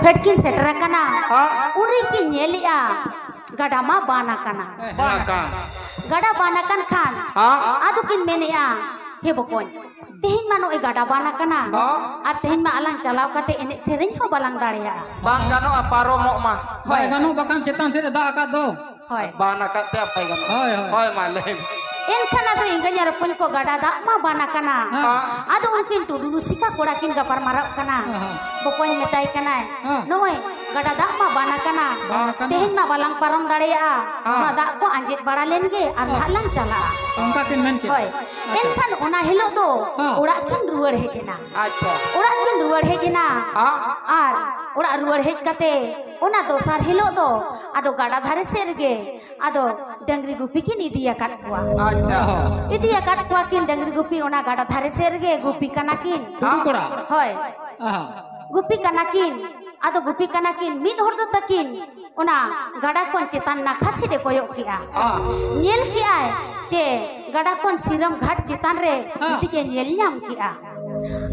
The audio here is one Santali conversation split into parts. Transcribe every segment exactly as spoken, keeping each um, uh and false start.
ᱯᱷᱮᱰ ᱠᱤᱱ ᱥᱮᱴᱮᱨ ᱟᱠᱟᱱᱟ᱾ ᱦᱮᱸ᱾ ᱩᱱ ᱨᱮᱠᱤᱱ ᱧᱮᱞᱮᱜᱼᱟ, ᱜᱟᱰᱟ ᱢᱟ ᱵᱟᱱ ᱟᱠᱟᱱᱟ᱾ ᱵᱟᱱ ᱟᱠᱟᱱ᱾ ᱜᱟᱰᱟ ᱵᱟᱱ ᱟᱠᱟᱱ ᱠᱷᱟᱱ ᱦᱮᱸ᱾ ᱟᱫᱚ ᱠᱤᱱ ᱢᱮᱱᱮᱜᱼᱟ, ᱦᱮ ᱵᱚᱠᱚᱧ, ᱛᱮᱦᱮᱧ ᱢᱟ ᱱᱚᱜᱼᱚᱭ ᱜᱟᱰᱟ ᱵᱟᱱ ᱟᱠᱟᱱᱟ᱾ ᱦᱮᱸ᱾ ᱟᱨ ᱛᱮᱦᱮᱧ ᱢᱟ ᱟᱞᱟᱝ ᱪᱟᱞᱟᱣ ᱠᱟᱛᱮ ᱮᱱᱮᱡ ᱥᱮᱨᱮᱧ ᱦᱚᱸ ᱵᱟᱞᱟᱝ ᱫᱟᱲᱮᱭᱟᱜᱼᱟ᱾ ᱵᱟᱝ ᱜᱟᱱᱚᱜᱼᱟ, ᱯᱟᱨᱚᱢᱚᱜ ᱢᱟ᱾ ᱦᱳᱭ᱾ ᱵᱟᱭ ᱜᱟᱱᱚᱜ, ᱵᱟᱠᱷᱟᱱ ᱪᱮᱛᱟᱱ ᱥᱮᱫ ᱮ ᱫᱟᱜ ᱟᱠᱟᱫ ᱫᱚ᱾ ᱦᱳᱭ᱾ ᱵᱟᱱ ᱟᱠᱟᱫ ᱛᱮ ᱵᱟᱭ ᱜᱟᱱᱚᱜᱼᱟ᱾ ᱦᱳᱭ, ᱦᱳᱭ᱾ ᱦᱳᱭ, ᱢᱟ ᱞᱟᱹᱭ ᱢᱮ᱾ ᱮᱱᱠᱷᱟᱱ ᱟᱫᱚ ᱮᱸᱜᱟᱧ ᱟᱨ ᱦᱚᱯᱚᱱ ᱠᱚ ᱜᱟᱰᱟ ᱫᱟᱜ ᱢᱟ ᱵᱟᱱ ᱟᱠᱟᱱᱟ᱾ ᱦᱮᱸ᱾ ᱟᱫᱚ ᱩᱱᱠᱤᱱ ᱴᱩᱰᱩ ᱨᱩᱥᱤᱠᱟ ᱠᱚᱲᱟ ᱠᱤᱱ ᱜᱟᱯᱟᱞ ᱢᱟᱨᱟᱣ ᱠᱟᱱᱟ᱾ ᱦᱮᱸ, ᱦᱮᱸ᱾ ᱵᱚᱠᱚᱧ ᱢᱮᱛᱟᱭ ᱠᱟᱱᱟᱭ, ᱦᱮᱸ᱾ ᱱᱚᱜᱼᱚᱭ ᱜᱟᱰᱟ ᱫᱟᱜ ᱢᱟ ᱵᱟᱱ ᱟᱠᱟᱱᱟ᱾ ᱵᱟᱱ ᱟᱠᱟᱱᱟ᱾ ᱛᱮᱦᱮᱧ ᱢᱟ ᱵᱟᱞᱟᱝ ᱯᱟᱨᱚᱢ ᱫᱟᱲᱮᱭᱟᱜᱼᱟ᱾ ᱦᱮᱸ᱾ ᱱᱚᱣᱟ ᱫᱟᱜ ᱠᱚ ᱟᱸᱡᱮᱫ ᱵᱟᱲᱟ ᱞᱮᱱ ᱜᱮ ᱟᱨ ᱦᱮᱸ᱾ ᱱᱟᱦᱟᱜ ᱞᱟᱝ ᱪᱟᱞᱟᱜᱼᱟ᱾ ᱚᱱᱠᱟ ᱠᱤᱱ ᱢᱮᱱ ᱠᱮᱫᱟ᱾ ᱦᱳᱭ᱾ ᱟᱪᱪᱷᱟ᱾ ᱮᱱᱠᱷᱟᱱ ᱚᱱᱟ ᱦᱤᱞᱳᱜ ᱫᱚ ᱦᱮᱸ᱾ ᱚᱲᱟᱜ ᱠᱤᱱ ᱨᱩᱣᱟᱹᱲ ᱦᱮᱡ ᱮᱱᱟ᱾ ᱟᱪᱪᱷᱟ᱾ ᱚᱲᱟᱜ ᱠᱤᱱ ᱨᱩᱣᱟᱹᱲ ᱦᱮᱡ ᱮᱱᱟ᱾ ᱦᱮᱸ᱾ ᱟᱨ ᱚᱲᱟᱜ ᱨᱩᱣᱟᱹᱲ ᱦᱮᱡ ᱠᱟᱛᱮ ᱚᱱᱟ ᱫᱚᱥᱟᱨ ᱦᱤᱞᱳᱜ ᱫᱚ ᱟᱫᱚ ᱜᱟᱰᱟ ᱫᱷᱟᱨᱮ ᱥᱮᱫ ᱨᱮᱜᱮ ᱟᱫᱚ ᱰᱟᱹᱝᱨᱤ ᱜᱩᱯᱤ ᱠᱤᱱ ᱤᱫᱤ ᱟᱠᱟᱫ ᱠᱚᱣᱟ᱾ ᱟᱪᱪᱷᱟ᱾ ᱤᱫᱤ ᱟᱠᱟᱫ ᱠᱚᱣᱟ ᱠᱤᱱ ᱰᱟᱹᱝᱨᱤ ᱜᱩᱯᱤ, ᱚᱱᱟ ᱜᱟᱰᱟ ᱫᱷᱟᱨᱮ ᱥᱮᱫ ᱨᱮᱜᱮ ᱜᱩᱯᱤ ᱠᱟᱱᱟ ᱠᱤᱱ᱾ ᱴᱩᱰᱩ ᱠᱚᱲᱟ? ᱦᱳᱭ᱾ ᱟᱦᱟ᱾ ᱜᱩᱯᱤ ᱠᱟᱱᱟ ᱠᱤᱱ᱾ ᱟᱫᱚ ᱜᱩᱯᱤ ᱠᱟᱱᱟ ᱠᱤᱱ, ᱢᱤᱫ ᱦᱚᱲ ᱫᱚ ᱛᱟᱹᱠᱤᱱ ᱚᱱᱟ ᱜᱟᱰᱟ ᱠᱷᱚᱱ ᱪᱮᱛᱟᱱ ᱱᱟᱠᱷᱟ ᱥᱮᱫ ᱮ ᱠᱚᱭᱚᱜ ᱠᱮᱜᱼᱟ᱾ ᱦᱮᱸ᱾ ᱧᱮᱞ ᱠᱮᱜᱼᱟᱭ ᱡᱮ ᱜᱟᱰᱟ ᱠᱷᱚᱱ ᱥᱤᱨᱟᱹᱢ ᱜᱷᱟᱴ ᱪᱮᱛᱟᱱ ᱨᱮ ᱦᱮᱸ᱾ ᱢᱤᱫᱴᱤᱡ ᱮ ᱧᱮᱞ ᱧᱟᱢ ᱠᱮᱜᱼᱟ᱾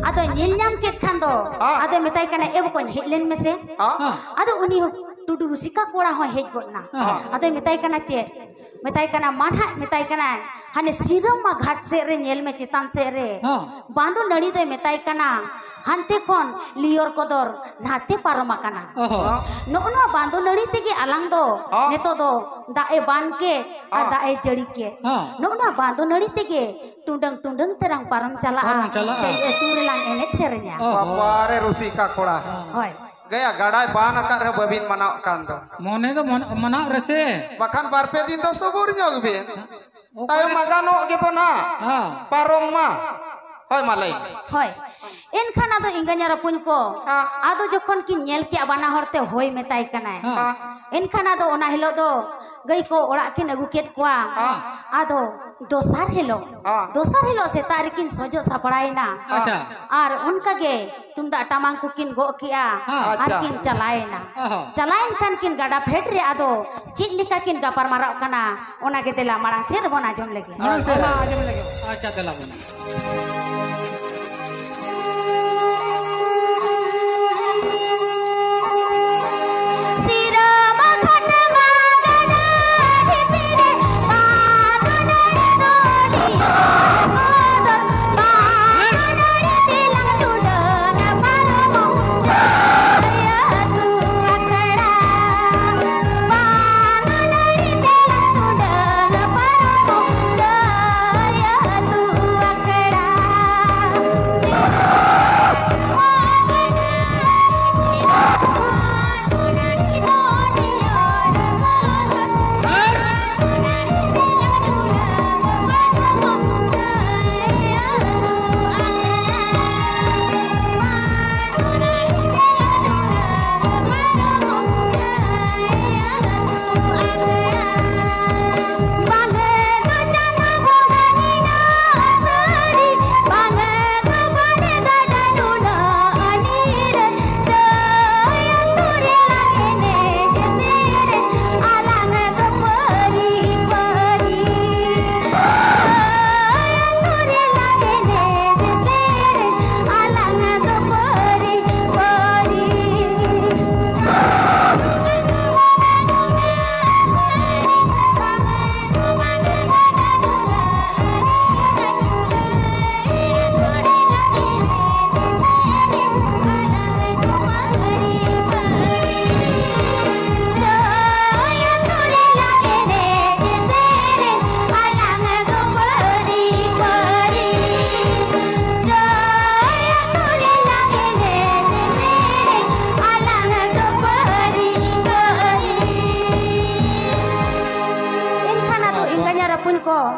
ᱟᱫᱚ ᱧᱮᱞ ᱧᱟᱢ ᱠᱮᱫ ᱠᱷᱟᱱ ᱫᱚ ᱦᱮᱸ᱾ ᱟᱫᱚ ᱢᱮᱛᱟᱭ ᱠᱟᱱᱟ, "ᱮ ᱵᱚᱠᱚᱧ, ᱦᱮᱡ ᱞᱮᱱ ᱢᱮᱥᱮ᱾" ᱦᱮᱸ᱾ ᱟᱫᱚ ᱩᱱᱤ ᱦᱚᱸ ᱴᱩᱰᱩ ᱨᱩᱥᱤᱠᱟ ᱠᱚᱲᱟ ᱦᱚᱸ ᱦᱮᱡ ᱜᱚᱫ ᱮᱱᱟ᱾ ᱦᱮᱸ᱾ ᱟᱫᱚᱭ ᱢᱮᱛᱟᱭ ᱠᱟᱱᱟ ᱪᱮᱫ? ᱢᱮᱛᱟᱭ ᱠᱟᱱᱟ, ᱢᱟ ᱱᱟᱦᱟᱜ, ᱢᱮᱛᱟᱭ ᱠᱟᱱᱟᱭ, ᱦᱟᱱᱮ ᱥᱤᱨᱟᱹᱢᱟ ᱜᱷᱟᱴ ᱥᱮᱫ ᱨᱮ ᱧᱮᱞ ᱢᱮ, ᱪᱮᱛᱟᱱ ᱥᱮᱫ ᱨᱮ᱾ ᱦᱮᱸ᱾ ᱵᱟᱸᱫᱚ ᱱᱟᱹᱲᱤ ᱫᱚᱭ ᱢᱮᱛᱟᱭ ᱠᱟᱱᱟ, ᱦᱟᱱᱛᱮ ᱠᱷᱚᱱ ᱞᱤᱭᱚᱨ ᱠᱚᱫᱚᱨ ᱱᱟᱛᱮ ᱯᱟᱨᱚᱢ ᱟᱠᱟᱱᱟ᱾ ᱚᱦᱚ᱾ ᱱᱚᱜᱼᱚ ᱱᱚᱣᱟ ᱵᱟᱸᱫᱚ ᱱᱟᱹᱲᱤ ᱛᱮᱜᱮ ᱟᱞᱟᱝ ᱫᱚ ᱦᱮᱸ᱾ ᱱᱤᱛᱚᱜ ᱫᱚ ᱫᱟᱜ ᱮ ᱵᱟᱱ ᱠᱮᱫ ᱟᱨ ᱦᱮᱸ᱾ ᱫᱟᱜ ᱮ ᱡᱟᱹᱲᱤ ᱠᱮᱫ᱾ ᱦᱮᱸ᱾ ᱱᱚᱜᱼᱚ ᱱᱚᱣᱟ ᱵᱟᱸᱫᱚ ᱱᱟᱹᱲᱤ ᱛᱮᱜᱮ ᱴᱩᱰᱟᱹᱝ ᱴᱩᱰᱟᱹᱝ ᱛᱮᱞᱟᱝ ᱯᱟᱨᱚᱢ ᱪᱟᱞᱟᱜᱼᱟ᱾ ᱯᱟᱨᱚᱢ ᱪᱟᱞᱟᱜᱼᱟ᱾ ᱪᱮ ᱟᱹᱛᱩ ᱨᱮᱞᱟᱝ ᱮᱱᱮᱡ ᱥᱮᱨᱮᱧᱟ᱾ ᱚᱦᱚ᱾ ᱵᱟᱵᱟ ᱨᱮ ᱨᱩᱥᱤᱠᱟ ᱠᱚᱲᱟ᱾ ᱦᱳᱭ᱾ ᱜᱟᱭᱟ ᱜᱟᱰᱟᱭ ᱵᱟᱱ ᱟᱠᱟᱫ ᱨᱮᱦᱚᱸ ᱵᱟᱹᱵᱤᱱ ᱢᱟᱱᱟᱣ ᱠᱟᱱ ᱫᱚ᱾ ᱢᱚᱱᱮ ᱫᱚ ᱢᱚᱱ-, ᱢᱟᱱᱟᱣ ᱨᱮᱥᱮ᱾ ᱵᱟᱠᱷᱟᱱ ᱵᱟᱨ ᱯᱮ ᱫᱤᱱ ᱫᱚ ᱥᱚᱵᱩᱨ ᱧᱚᱜ ᱵᱤᱱ᱾ ᱚᱠᱟ ᱛᱟᱭᱚᱢ ᱨᱮ? ᱢᱟ ᱜᱟᱱᱚᱜ ᱜᱮᱫᱚ ᱱᱟᱦᱟᱜ᱾ ᱦᱮᱸ᱾ ᱯᱟᱨᱚᱢ ᱢᱟ᱾ ᱦᱳᱭ, ᱢᱟ ᱞᱟᱹᱭ ᱢᱮ᱾ ᱦᱳᱭ᱾ ᱮᱱᱠᱷᱟᱱ ᱟᱫᱚ ᱮᱸᱜᱟᱧ ᱟᱨ ᱦᱚᱯᱚᱱ ᱠᱚ, ᱦᱮᱸ᱾ ᱟᱫᱚ ᱡᱚᱠᱷᱚᱱ ᱠᱤᱱ ᱧᱮᱞ ᱠᱮᱜᱼᱟ ᱵᱟᱱᱟ ᱦᱚᱲ ᱛᱮ ᱦᱳᱭ ᱢᱮᱛᱟᱭ ᱠᱟᱱᱟᱭ᱾ ᱦᱮᱸ᱾ ᱮᱱᱠᱷᱟᱱ ᱟᱫᱚ ᱚᱱᱟ ᱦᱤᱞᱳᱜ ᱫᱚ ᱜᱟᱹᱭ ᱠᱚ ᱚᱲᱟᱜ ᱠᱤᱱ ᱟᱹᱜᱩ ᱠᱮᱫ ᱠᱚᱣᱟ᱾ ᱦᱮᱸ᱾ ᱟᱫᱚ ᱫᱚᱥᱟᱨ ᱦᱤᱞᱳᱜ, ᱦᱮᱸ᱾ ᱫᱚᱥᱟᱨ ᱦᱤᱞᱳᱜ ᱥᱮᱛᱟᱜ ᱨᱮᱠᱤᱱ ᱥᱚᱡᱚᱜ ᱥᱟᱯᱲᱟᱭᱮᱱᱟ᱾ ᱟᱪᱪᱷᱟ᱾ ᱟᱨ ᱚᱱᱠᱟ ᱜᱮ ᱛᱩᱢᱫᱟᱜ ᱴᱟᱢᱟᱠ ᱠᱚᱠᱤᱱ ᱜᱚᱜ ᱠᱮᱜᱼᱟ᱾ ᱦᱮᱸ᱾ ᱟᱨ ᱟᱪᱪᱷᱟ᱾ ᱠᱤᱱ ᱪᱟᱞᱟᱣᱮᱱᱟ᱾ ᱚᱦᱚ᱾ ᱪᱟᱞᱟᱣᱮᱱ ᱠᱷᱟᱱ ᱠᱤᱱ ᱜᱟᱰᱟ ᱯᱷᱮᱰ ᱨᱮ ᱟᱫᱚ ᱪᱮᱫ ᱞᱮᱠᱟ ᱠᱤᱱ ᱜᱟᱯᱟᱞ ᱢᱟᱨᱟᱣ ᱠᱟᱱᱟ, ᱚᱱᱟ ᱜᱮ ᱫᱮᱞᱟ ᱢᱟᱲᱟᱝ ᱥᱮᱫ ᱨᱮᱵᱚᱱ ᱟᱸᱡᱚᱢ ᱞᱮᱜᱮ᱾ ᱢᱟᱲᱟᱝ ᱥᱮᱫ ᱨᱮ᱾ ᱟᱪᱪᱷᱟ, ᱫᱮᱞᱟ ᱵᱚᱱ᱾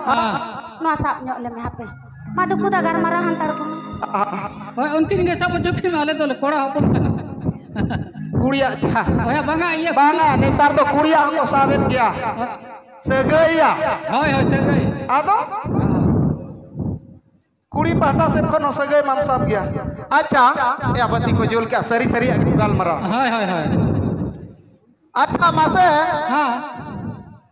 ᱦᱮᱸ᱾ ᱱᱚᱣᱟ ᱥᱟᱵ ᱧᱚᱜ ᱞᱮᱢᱮ ᱦᱟᱯᱮ᱾ ᱢᱟ ᱫᱩᱠᱩ ᱫᱟ ᱜᱟᱞᱢᱟᱨᱟᱣ ᱦᱟᱱᱛᱟᱲ ᱠᱚ᱾ ᱦᱳᱭ, ᱩᱱᱠᱤᱱ ᱜᱮ ᱥᱟᱵ ᱦᱚᱪᱚ ᱠᱤᱱ, ᱟᱞᱮ ᱫᱚ ᱠᱚᱲᱟ ᱦᱚᱯᱚᱱ ᱠᱟᱱᱟ᱾ ᱠᱩᱲᱤᱭᱟᱜ ᱡᱟᱦᱟᱸ᱾ ᱦᱳᱭ, ᱵᱟᱝᱟ, ᱤᱭᱟᱹ ᱵᱟᱝᱟ, ᱱᱮᱛᱟᱨ ᱫᱚ ᱠᱩᱲᱤᱭᱟᱜ ᱦᱚᱸᱠᱚ ᱥᱟᱵᱮᱫ ᱜᱮᱭᱟ᱾ ᱦᱳᱭ᱾ ᱥᱟᱹᱜᱟᱹᱭᱟ᱾ ᱦᱳᱭ, ᱦᱳᱭ, ᱥᱟᱹᱜᱟᱹᱭ᱾ ᱟᱫᱚ? ᱠᱩᱲᱤ ᱯᱟᱦᱴᱟ ᱥᱮᱫ ᱠᱷᱚᱱ ᱦᱚᱸ ᱥᱟᱹᱜᱟᱹᱭ ᱢᱟᱢ ᱥᱟᱵ ᱜᱮᱭᱟ᱾ ᱟᱪᱪᱷᱟ, ᱮ ᱵᱟᱹᱛᱤ ᱠᱚ ᱡᱩᱞ ᱠᱮᱜᱼᱟ, ᱥᱟᱹᱨᱤ ᱥᱟᱹᱨᱤᱭᱟᱜ ᱜᱮ ᱜᱟᱞᱢᱟᱨᱟᱣ᱾ ᱦᱳᱭ, ᱦᱳᱭ, ᱦᱳᱭ᱾ ᱟᱪᱪᱷᱟ, ᱢᱟᱥᱮ᱾ ᱦᱮᱸ᱾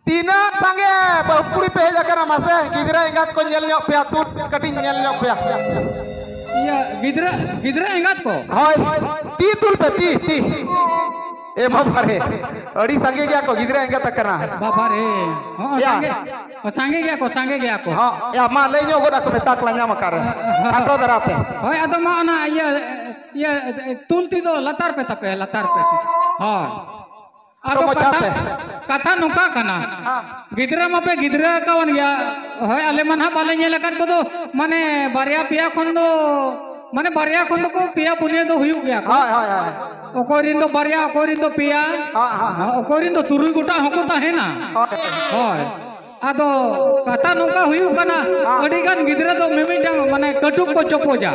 ᱛᱤᱱᱟᱹᱜ ᱥᱟᱸᱜᱮ ᱵᱟᱹᱦᱩ ᱠᱩᱲᱤ ᱯᱮ ᱦᱮᱡ ᱟᱠᱟᱱᱟ, ᱢᱟᱥᱮ ᱜᱤᱫᱽᱨᱟᱹ ᱮᱸᱜᱟᱛ ᱠᱚ ᱧᱮᱞ ᱧᱚᱜ ᱯᱮᱭᱟ, ᱛᱩᱫ ᱠᱟᱹᱴᱤᱡ ᱧᱮᱞ ᱧᱚᱜ ᱯᱮᱭᱟ᱾ ᱤᱭᱟᱹ, ᱜᱤᱫᱽᱨᱟᱹ, ᱜᱤᱫᱽᱨᱟᱹ ᱮᱸᱜᱟᱛ ᱠᱚ? ᱦᱳᱭ, ᱛᱤ ᱛᱩᱞ ᱯᱮ, ᱛᱤ, ᱛᱤ᱾ ᱮ ᱵᱟᱵᱟ ᱨᱮ, ᱟᱹᱰᱤ ᱥᱟᱸᱜᱮ ᱜᱮᱭᱟ ᱠᱚ ᱜᱤᱫᱽᱨᱟᱹ ᱮᱸᱜᱟᱛ ᱟᱠᱟᱱᱟ᱾ ᱵᱟᱵᱟ ᱨᱮ, ᱦᱚᱸ, ᱭᱟ᱾ ᱥᱟᱸᱜᱮ, ᱦᱚᱸ, ᱥᱟᱸᱜᱮ ᱜᱮᱭᱟ ᱠᱚ, ᱥᱟᱸᱜᱮ ᱜᱮᱭᱟ ᱠᱚ᱾ ᱦᱚᱸ, ᱭᱟ, ᱢᱟ ᱞᱟᱹᱭ ᱧᱚᱜ ᱜᱚᱫ ᱟᱠᱚ ᱢᱮ, ᱛᱟᱠ ᱞᱟᱧᱟᱢ ᱟᱠᱟᱫ ᱨᱮ᱾ ᱦᱚᱸ, ᱦᱚᱸ, ᱠᱷᱟᱴᱚ ᱫᱷᱟᱨᱟ ᱛᱮ᱾ ᱦᱳᱭ, ᱟᱫᱚ ᱢᱟ ᱚᱱᱟ ᱤᱭᱟᱹ, ᱤᱭᱟᱹ, ᱛᱩᱞ ᱛᱤ ᱫᱚ ᱞᱟᱛᱟᱨ ᱯᱮ ᱛᱟᱯᱮ, ᱞᱟᱛᱟᱨ ᱯᱮ᱾ ᱦᱳᱭ᱾ ᱟᱫᱚ ᱠᱟᱛᱷᱟ, ᱠᱟᱛᱷᱟ ᱱᱚᱝᱠᱟ ᱠᱟᱱᱟ᱾ ᱦᱮᱸ᱾ ᱜᱤᱫᱽᱨᱟᱹ ᱢᱟᱯᱮ ᱜᱤᱫᱽᱨᱟᱹ ᱟᱠᱟᱣᱟᱱ ᱜᱮᱭᱟ᱾ ᱦᱳᱭ, ᱟᱞᱮ ᱢᱟ ᱱᱟᱦᱟᱜ ᱵᱟᱞᱮ ᱧᱮᱞ ᱟᱠᱟᱫ ᱠᱚᱫᱚ, ᱢᱟᱱᱮ, ᱵᱟᱨᱭᱟ ᱯᱮᱭᱟ ᱠᱷᱚᱱ ᱫᱚ, ᱢᱟᱱᱮ, ᱵᱟᱨᱭᱟ ᱠᱷᱚᱱ ᱫᱚᱠᱚ ᱯᱮᱭᱟ ᱯᱩᱱᱭᱟᱹ ᱫᱚ ᱦᱩᱭᱩᱜ ᱜᱮᱭᱟ ᱠᱚ᱾ ᱦᱳᱭ, ᱦᱳᱭ, ᱦᱳᱭ᱾ ᱚᱠᱚᱭ ᱨᱮᱱ ᱫᱚ ᱵᱟᱨᱭᱟ, ᱚᱠᱚᱭ ᱨᱮᱱ ᱫᱚ ᱯᱮᱭᱟ᱾ ᱦᱮᱸ, ᱦᱮᱸ, ᱦᱮᱸ᱾ ᱚᱠᱚᱭ ᱨᱮᱱ ᱫᱚ ᱛᱩᱨᱩᱭ ᱜᱚᱴᱟᱝ ᱦᱚᱸᱠᱚ ᱛᱟᱦᱮᱱᱟ᱾ ᱦᱳᱭ᱾ ᱦᱳᱭ᱾ ᱟᱫᱚ ᱠᱟᱛᱷᱟ ᱱᱚᱝᱠᱟ ᱦᱩᱭᱩᱜ ᱠᱟᱱᱟ, ᱦᱮᱸ᱾ ᱟᱹᱰᱤ ᱜᱟᱱ ᱜᱤᱫᱽᱨᱟᱹ ᱫᱚ ᱢᱤᱢᱤᱫᱴᱟᱝ, ᱢᱟᱱᱮ, ᱠᱟᱹᱴᱩᱵ ᱠᱚ ᱪᱚᱯᱚᱡᱟ᱾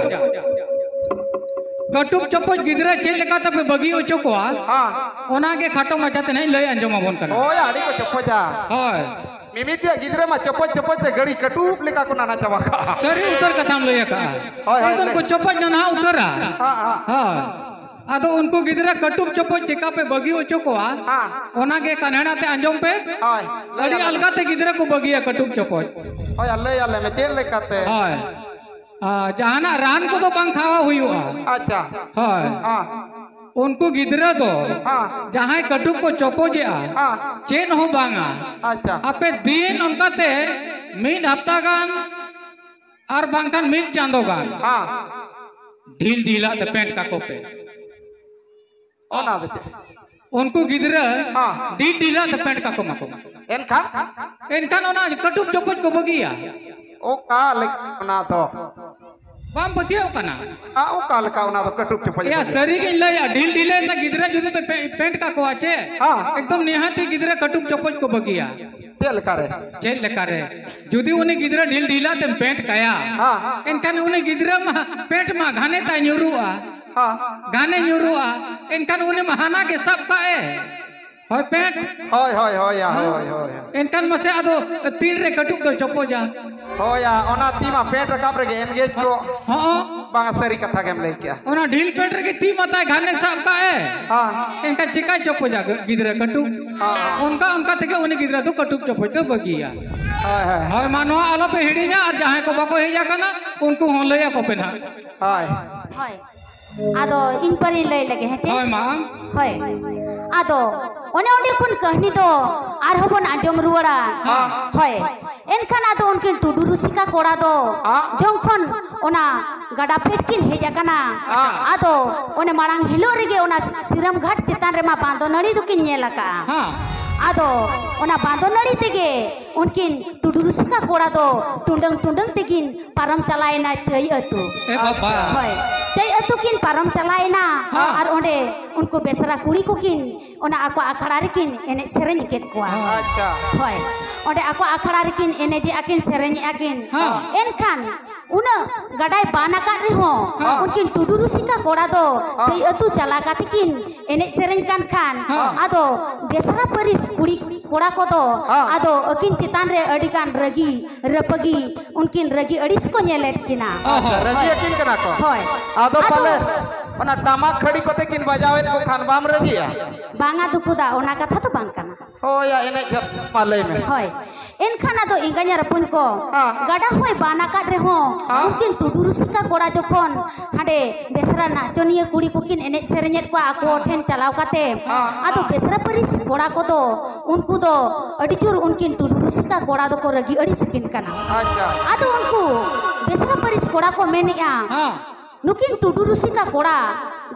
ᱠᱟᱹᱴᱩᱵ ᱪᱚᱯᱚᱡ ᱜᱤᱫᱽᱨᱟᱹ ᱪᱮᱫ ᱞᱮᱠᱟ ᱛᱮᱯᱮ ᱵᱟᱹᱜᱤ ᱦᱚᱪᱚ ᱠᱚᱣᱟ, ᱦᱮᱸ᱾ ᱚᱱᱟ ᱜᱮ ᱠᱷᱟᱴᱚ ᱢᱟᱪᱷᱟ ᱛᱮ ᱱᱟᱦᱟᱜ ᱤᱧ ᱞᱟᱹᱭ ᱟᱸᱡᱚᱢ ᱟᱵᱚᱱ ᱠᱟᱱᱟ᱾ ᱦᱳᱭ, ᱟᱹᱰᱤ ᱠᱚ ᱪᱚᱯᱚᱡᱟ᱾ ᱦᱳᱭ᱾ ᱢᱤᱢᱤᱫᱴᱤᱡ ᱜᱤᱫᱽᱨᱟᱹ ᱢᱟ ᱪᱚᱯᱚᱡ ᱪᱚᱯᱚᱡ ᱛᱮ ᱜᱟᱹᱲᱤ ᱠᱟᱹᱴᱩᱵ ᱞᱮᱠᱟ ᱠᱚ ᱱᱟᱱᱟ ᱪᱟᱵᱟ ᱠᱟᱜᱼᱟ᱾ ᱥᱟᱹᱨᱤ ᱩᱛᱟᱹᱨ ᱠᱟᱛᱷᱟᱢ ᱞᱟᱹᱭ ᱟᱠᱟᱜᱼᱟ᱾ ᱦᱳᱭ, ᱦᱳᱭ, ᱮᱠᱫᱚᱢ ᱞᱟᱹᱭ ᱠᱚ ᱢᱮ᱾ ᱪᱚᱯᱚᱡ ᱱᱟᱱᱦᱟ ᱩᱛᱟᱹᱨᱟ᱾ ᱦᱮᱸ, ᱦᱮᱸ᱾ ᱦᱳᱭ᱾ ᱟᱫᱚ ᱩᱱᱠᱩ ᱜᱤᱫᱽᱨᱟᱹ ᱠᱟᱹᱴᱩᱵ ᱪᱚᱯᱚᱡ ᱪᱮᱠᱟ ᱯᱮ ᱵᱟᱹᱜᱤ ᱦᱚᱪᱚ ᱠᱚᱣᱟ, ᱦᱮᱸ᱾ ᱚᱱᱟ ᱜᱮ ᱠᱟᱱᱦᱮᱲᱟ ᱛᱮ ᱟᱸᱡᱚᱢ ᱯᱮ᱾ ᱦᱳᱭ, ᱞᱟᱹᱭ ᱟᱹᱰᱤ ᱟᱞᱮ ᱟᱞᱜᱟ ᱢᱮ᱾ ᱛᱮ ᱜᱤᱫᱽᱨᱟᱹ ᱠᱚ ᱵᱟᱹᱜᱤᱭᱟ ᱠᱟᱹᱴᱩᱵ ᱪᱚᱯᱚᱡ᱾ ᱦᱳᱭ, ᱟᱨ ᱞᱟᱹᱭ ᱟᱞᱮ ᱢᱮ ᱪᱮᱫ ᱞᱮᱠᱟᱛᱮ? ᱦᱳᱭ᱾ ᱟᱨ ᱡᱟᱦᱟᱱᱟᱜ ᱨᱟᱱ ᱠᱚᱫᱚ ᱵᱟᱝ ᱠᱷᱟᱣᱟ ᱦᱩᱭᱩᱜᱼᱟ᱾ ᱟᱪᱪᱷᱟ᱾ ᱦᱳᱭ᱾ ᱦᱮᱸ᱾ ᱩᱱᱠᱩ ᱜᱤᱫᱽᱨᱟᱹ ᱫᱚ ᱦᱮᱸ᱾ ᱡᱟᱦᱟᱸᱭ ᱠᱟᱹᱴᱩᱵ ᱠᱚ ᱪᱚᱯᱚᱡᱮᱜᱼᱟ, ᱦᱮᱸ᱾ ᱪᱮᱫ ᱦᱚᱸ ᱵᱟᱝᱟ᱾ ᱟᱪᱪᱷᱟ᱾ ᱟᱯᱮ ᱫᱤᱱ ᱚᱱᱠᱟᱛᱮ ᱢᱤᱫ ᱦᱟᱯᱛᱟ ᱜᱟᱱ ᱟᱨ ᱵᱟᱝᱠᱷᱟᱱ ᱢᱤᱫ ᱪᱟᱸᱫᱚ ᱜᱟᱱ ᱦᱮᱸ᱾ ᱰᱷᱤᱞ ᱰᱷᱤᱞᱟᱜ ᱛᱮ ᱯᱮᱱᱴ ᱠᱟᱠᱚ ᱯᱮ᱾ ᱚᱱᱟ ᱫᱚ ᱪᱮᱫ? ᱩᱱᱠᱩ ᱜᱤᱫᱽᱨᱟᱹ ᱦᱮᱸ᱾ ᱰᱷᱤᱞ ᱰᱷᱤᱞᱟᱜ ᱛᱮ ᱯᱮᱱᱴ ᱠᱟᱠᱚ ᱢᱟᱠᱚ᱾ ᱮᱱᱠᱷᱟᱱ? ᱮᱱᱠᱷᱟᱱ ᱚᱱᱟ ᱠᱟᱹᱴᱩᱵ ᱪᱚᱯᱚᱡ ᱠᱚ ᱵᱟᱹᱜᱤᱭᱟ᱾ ᱚᱠᱟ ᱞᱮᱠᱟ ᱚᱱᱟ ᱫᱚ? ᱵᱟᱢ ᱯᱟᱹᱛᱭᱟᱹᱣ ᱠᱟᱱᱟ? ᱟ, ᱚᱠᱟ ᱞᱮᱠᱟ ᱚᱱᱟ ᱫᱚ ᱠᱟᱹᱴᱩᱵ ᱪᱚᱯᱚᱡ ᱮᱭᱟ, ᱵᱟᱹᱜᱤᱭᱟ? ᱥᱟᱹᱨᱤ ᱜᱤᱧ ᱞᱟᱹᱭᱟ, ᱰᱷᱤᱞ ᱰᱷᱤᱞᱟᱹ ᱨᱮᱱᱟᱜ ᱜᱤᱫᱽᱨᱟᱹ ᱡᱩᱫᱤ ᱯᱮ ᱯᱮ-, ᱯᱮᱱᱴ ᱠᱟᱠᱚᱣᱟ ᱪᱮ, ᱦᱮᱸ᱾ ᱮᱠᱫᱚᱢ ᱱᱤᱦᱟᱹᱛᱤ ᱜᱤᱫᱽᱨᱟᱹ ᱠᱟᱹᱴᱩᱵ ᱪᱚᱯᱚᱡ ᱠᱚ ᱵᱟᱹᱜᱤᱭᱟ᱾ ᱪᱮᱫ ᱞᱮᱠᱟᱨᱮ? ᱪᱮᱫ ᱞᱮᱠᱟᱨᱮ? ᱡᱩᱫᱤ ᱩᱱᱤ ᱜᱤᱫᱽᱨᱟᱹ ᱰᱷᱤᱞ ᱰᱷᱤᱞᱟᱜ ᱛᱮᱢ ᱯᱮᱱᱴ ᱠᱟᱭᱟ, ᱦᱮᱸ᱾ ᱮᱱᱠᱷᱟᱱ ᱩᱱᱤ ᱜᱤᱫᱽᱨᱟᱹ ᱢᱟ ᱯᱮᱱᱴ ᱢᱟ ᱜᱷᱟᱱᱮ ᱛᱟᱭ ᱧᱩᱨᱩᱜᱼᱟ᱾ ᱦᱮᱸ᱾ ᱜᱷᱟᱱᱮ ᱧᱩᱨᱩᱜᱼᱟ, ᱮᱱᱠᱷᱟᱱ ᱩᱱᱤ ᱢᱟ ᱦᱟᱱᱟ ᱜᱮ ᱥᱟᱵ ᱠᱟᱜ ᱮ᱾ ᱦᱳᱭ, ᱯᱮᱱᱴ᱾ ᱦᱳᱭ, ᱦᱳᱭ, ᱦᱳᱭ, ᱭᱟ, ᱦᱳᱭ, ᱦᱳᱭ, ᱦᱳᱭ᱾ ᱮᱱᱠᱷᱟᱱ ᱢᱟᱥᱮ ᱟᱫᱚ ᱛᱤᱱ ᱨᱮ ᱠᱟᱹᱴᱩᱵ ᱫᱚ ᱪᱚᱯᱚᱡᱟ? ᱦᱳᱭ, ᱭᱟ, ᱚᱱᱟ ᱛᱤ ᱢᱟ ᱯᱮᱱᱴ ᱨᱟᱠᱟᱵ ᱨᱮᱜᱮ ᱮᱱᱜᱮᱡ ᱠᱚ᱾ ᱦᱚᱸ᱾ ᱵᱟᱝᱟ, ᱥᱟᱹᱨᱤ ᱠᱟᱛᱷᱟ ᱜᱮᱢ ᱞᱟᱹᱭ ᱠᱮᱜᱼᱟ᱾ ᱚᱱᱟ ᱰᱷᱤᱞ ᱯᱮᱱᱴ ᱨᱮᱜᱮ ᱛᱤ ᱢᱟᱛᱟᱭ ᱜᱷᱟᱱᱮ ᱥᱟᱵ ᱠᱟᱜ ᱮ᱾ ᱦᱮᱸ᱾ ᱮᱱᱠᱷᱟᱱ ᱪᱤᱠᱟᱭ ᱪᱚᱯᱚᱡᱟ ᱜᱤᱫᱽᱨᱟᱹ ᱠᱟᱹᱴᱩᱵ? ᱦᱮᱸ᱾ ᱚᱱᱠᱟ, ᱚᱱᱠᱟ ᱛᱮᱜᱮ ᱩᱱᱤ ᱜᱤᱫᱽᱨᱟᱹ ᱫᱚ ᱠᱟᱹᱴᱩᱵ ᱪᱚᱯᱚᱡ ᱫᱚ ᱵᱟᱹᱜᱤᱭᱟ᱾ ᱦᱳᱭ, ᱦᱳᱭ᱾ ᱦᱳᱭ, ᱢᱟ ᱱᱚᱣᱟ ᱟᱞᱚᱯᱮ ᱦᱤᱲᱤᱧᱟ, ᱟᱨ ᱡᱟᱦᱟᱸᱭ ᱠᱚ ᱵᱟᱠᱚ ᱦᱮᱡ ᱟᱠᱟᱱᱟ, ᱩᱱᱠᱩ ᱦᱚᱸ ᱞᱟᱹᱭ ᱟᱠᱚ ᱯᱮ ᱱᱟᱦᱟᱜ᱾ ᱦᱳᱭ᱾ ᱦᱳᱭ᱾ ᱟᱫᱚ ᱤᱧ ᱯᱟᱨᱤᱧ ᱞᱟᱹᱭ ᱞᱮᱜᱮ, ᱦᱮᱸ ᱪᱮ? ᱦᱳᱭ, ᱢᱟ᱾ ᱦᱳᱭ᱾ ᱟᱫᱚ ᱚᱱᱮ ᱚᱸᱰᱮ ᱠᱷᱚᱱ ᱠᱟᱹᱦᱱᱤ ᱫᱚ ᱟᱨᱦᱚᱸ ᱵᱚᱱ ᱟᱸᱡᱚᱢ ᱨᱩᱣᱟᱹᱲᱟ᱾ ᱦᱮᱸ᱾ ᱦᱳᱭ᱾ ᱮᱱᱠᱷᱟᱱ ᱟᱫᱚ ᱩᱱᱠᱤᱱ ᱴᱩᱰᱩ ᱨᱩᱥᱤᱠᱟ ᱠᱚᱲᱟ ᱫᱚ ᱦᱮᱸ᱾ ᱡᱚᱝ ᱠᱷᱚᱱ ᱚᱱᱟ ᱜᱟᱰᱟ ᱯᱷᱮᱰ ᱠᱤᱱ ᱦᱮᱡ ᱟᱠᱟᱱᱟ᱾ ᱦᱮᱸ᱾ ᱟᱫᱚ ᱚᱱᱮ ᱢᱟᱲᱟᱝ ᱦᱤᱞᱳᱜ ᱨᱮᱜᱮ ᱚᱱᱟ ᱥᱤᱨᱟᱢ ᱜᱷᱟᱴ ᱪᱮᱛᱟᱱ ᱨᱮᱢᱟ ᱵᱟᱸᱫᱚ ᱱᱟᱹᱲᱤ ᱫᱚᱠᱤᱱ ᱧᱮᱞ ᱟᱠᱟᱜᱼᱟ᱾ ᱦᱮᱸ᱾ ᱟᱫᱚ ᱚᱱᱟ ᱵᱟᱸᱫᱚ ᱱᱟᱹᱲᱤ ᱛᱮᱜᱮ ᱩᱱᱠᱤᱱ ᱴᱩᱰᱩ ᱨᱩᱥᱤᱠᱟ ᱠᱚᱲᱟ ᱫᱚ ᱴᱩᱰᱟᱹᱝ ᱴᱩᱰᱟᱹᱝ ᱛᱮᱠᱤᱱ ᱯᱟᱨᱚᱢ ᱪᱟᱞᱟᱣᱮᱱᱟ ᱪᱟᱹᱭ ᱟᱹᱛᱩ᱾ ᱮ ᱵᱟᱵᱟ᱾ ᱦᱳᱭ, ᱪᱟᱹᱭ ᱟᱹᱛᱩ ᱠᱤᱱ ᱯᱟᱨᱚᱢ ᱪᱟᱞᱟᱣᱮᱱᱟ᱾ ᱦᱮᱸ᱾ ᱟᱨ ᱚᱸᱰᱮ ᱩᱱᱠᱩ ᱵᱮᱥᱨᱟ ᱠᱩᱲᱤ ᱠᱚᱠᱤᱱ ᱚᱱᱟ ᱟᱠᱚ ᱟᱠᱷᱲᱟ ᱨᱮᱠᱤᱱ ᱮᱱᱮᱡ ᱥᱮᱨᱮᱧ ᱠᱮᱫ ᱠᱚᱣᱟ᱾ ᱟᱪᱪᱷᱟ᱾ ᱦᱳᱭ, ᱚᱸᱰᱮ ᱟᱠᱚ ᱟᱠᱷᱲᱟ ᱨᱮᱠᱤᱱ ᱮᱱᱮᱡᱮᱜᱼᱟ ᱠᱤᱱ, ᱥᱮᱨᱮᱧᱮᱜᱼᱟ ᱠᱤᱱ᱾ ᱦᱮᱸ᱾ ᱮᱱᱠᱷᱟᱱ ᱩᱱᱟᱹᱜ ᱜᱟᱰᱟᱭ ᱵᱟᱱ ᱟᱠᱟᱫ ᱨᱮᱦᱚᱸ ᱦᱮᱸ᱾ ᱩᱱᱠᱤᱱ ᱴᱩᱰᱩ ᱨᱩᱥᱤᱠᱟ ᱠᱚᱲᱟ ᱫᱚ ᱦᱮᱸ᱾ ᱪᱟᱹᱭ ᱟᱹᱛᱩ ᱪᱟᱞᱟᱣ ᱠᱟᱛᱮ ᱠᱤᱱ ᱮᱱᱮᱡ ᱥᱮᱨᱮᱧ ᱠᱟᱱ ᱠᱷᱟᱱ ᱦᱮᱸ᱾ ᱟᱫᱚ ᱵᱮᱥᱨᱟ ᱯᱟᱹᱨᱤᱥ ᱠᱩᱲᱤ ᱠᱚᱲᱟ ᱠᱚᱫᱚ ᱦᱮᱸ᱾ ᱟᱫᱚ ᱟᱹᱠᱤᱱ ᱪᱮᱛᱟᱱ ᱨᱮ ᱟᱹᱰᱤ ᱜᱟᱱ ᱨᱟᱹᱜᱤ ᱨᱟᱹᱯᱟᱹᱜᱤ, ᱩᱱᱠᱤᱱ ᱨᱟᱹᱜᱤ ᱟᱹᱲᱤᱥ ᱠᱚ ᱧᱮᱞᱮᱫ ᱠᱤᱱᱟ᱾ ᱟᱪᱪᱷᱟ, ᱨᱟᱹᱜᱤ ᱟᱹᱠᱤᱱ ᱠᱟᱱᱟ ᱠᱚ᱾ ᱦᱳᱭ᱾ ᱟᱫᱚ ᱟᱫᱚ ᱯᱟᱞᱮ ᱚᱱᱟ ᱴᱟᱢᱟᱠ ᱠᱷᱟᱹᱲᱤ ᱠᱚᱛᱮ ᱠᱤᱱ ᱵᱟᱡᱟᱣᱮᱫ ᱠᱚ ᱠᱷᱟᱱ ᱵᱟᱢ ᱨᱟᱹᱜᱤᱜᱼᱟ? ᱵᱟᱝᱟ ᱫᱩᱠᱩ ᱫᱟ, ᱚᱱᱟ ᱠᱟᱛᱷᱟ ᱫᱚ ᱵᱟᱝ ᱠᱟᱱᱟ᱾ ᱦᱳᱭ, ᱭᱟ, ᱮᱱᱮᱡ ᱜᱮ, ᱢᱟ ᱞᱟᱹᱭ ᱢᱮ᱾ ᱦᱳᱭ᱾ ᱮᱱᱠᱷᱟᱱ ᱟᱫᱚ ᱮᱸᱜᱟᱧ ᱟᱨ ᱟᱹᱯᱟᱹᱧ ᱠᱚ ᱦᱮᱸ᱾ ᱜᱟᱰᱟ ᱦᱚᱸᱭ ᱵᱟᱱ ᱟᱠᱟᱫ ᱨᱮᱦᱚᱸ ᱦᱮᱸ᱾ ᱩᱱᱠᱤᱱ ᱴᱩᱰᱩ ᱨᱩᱥᱤᱠᱟ ᱠᱚᱲᱟ ᱡᱚᱠᱷᱚᱱ ᱦᱟᱸᱰᱮ ᱵᱮᱥᱨᱟ ᱱᱟᱪᱚᱱᱤᱭᱟᱹ ᱠᱩᱲᱤ ᱠᱚᱠᱤᱱ ᱮᱱᱮᱡ ᱥᱮᱨᱮᱧᱮᱫ ᱠᱚᱣᱟ ᱟᱠᱚ ᱦᱮᱸ᱾ ᱴᱷᱮᱱ ᱪᱟᱞᱟᱣ ᱠᱟᱛᱮ, ᱦᱮᱸ᱾ ᱟᱫᱚ ᱵᱮᱥᱨᱟ ᱯᱟᱹᱨᱤᱥ ᱠᱚᱲᱟ ᱠᱚᱫᱚ ᱩᱱᱠᱩ ᱫᱚ ᱟᱹᱰᱤ ᱡᱳᱨ ᱩᱱᱠᱤᱱ ᱴᱩᱰᱩ ᱨᱩᱥᱤᱠᱟ ᱠᱚᱲᱟ ᱫᱚᱠᱚ ᱨᱟᱹᱜᱤ ᱟᱹᱲᱤᱥ ᱟᱹᱠᱤᱱ ᱠᱟᱱᱟ᱾ ᱟᱪᱪᱷᱟ᱾ ᱟᱫᱚ ᱩᱱᱠᱩ ᱵᱮᱥᱨᱟ ᱯᱟᱹᱨᱤᱥ ᱠᱚᱲᱟ ᱠᱚ ᱢᱮᱱᱮᱜᱼᱟ, ᱦᱮᱸ᱾ ᱱᱩᱠᱤᱱ ᱴᱩᱰᱩ ᱨᱩᱥᱤᱠᱟ ᱠᱚᱲᱟ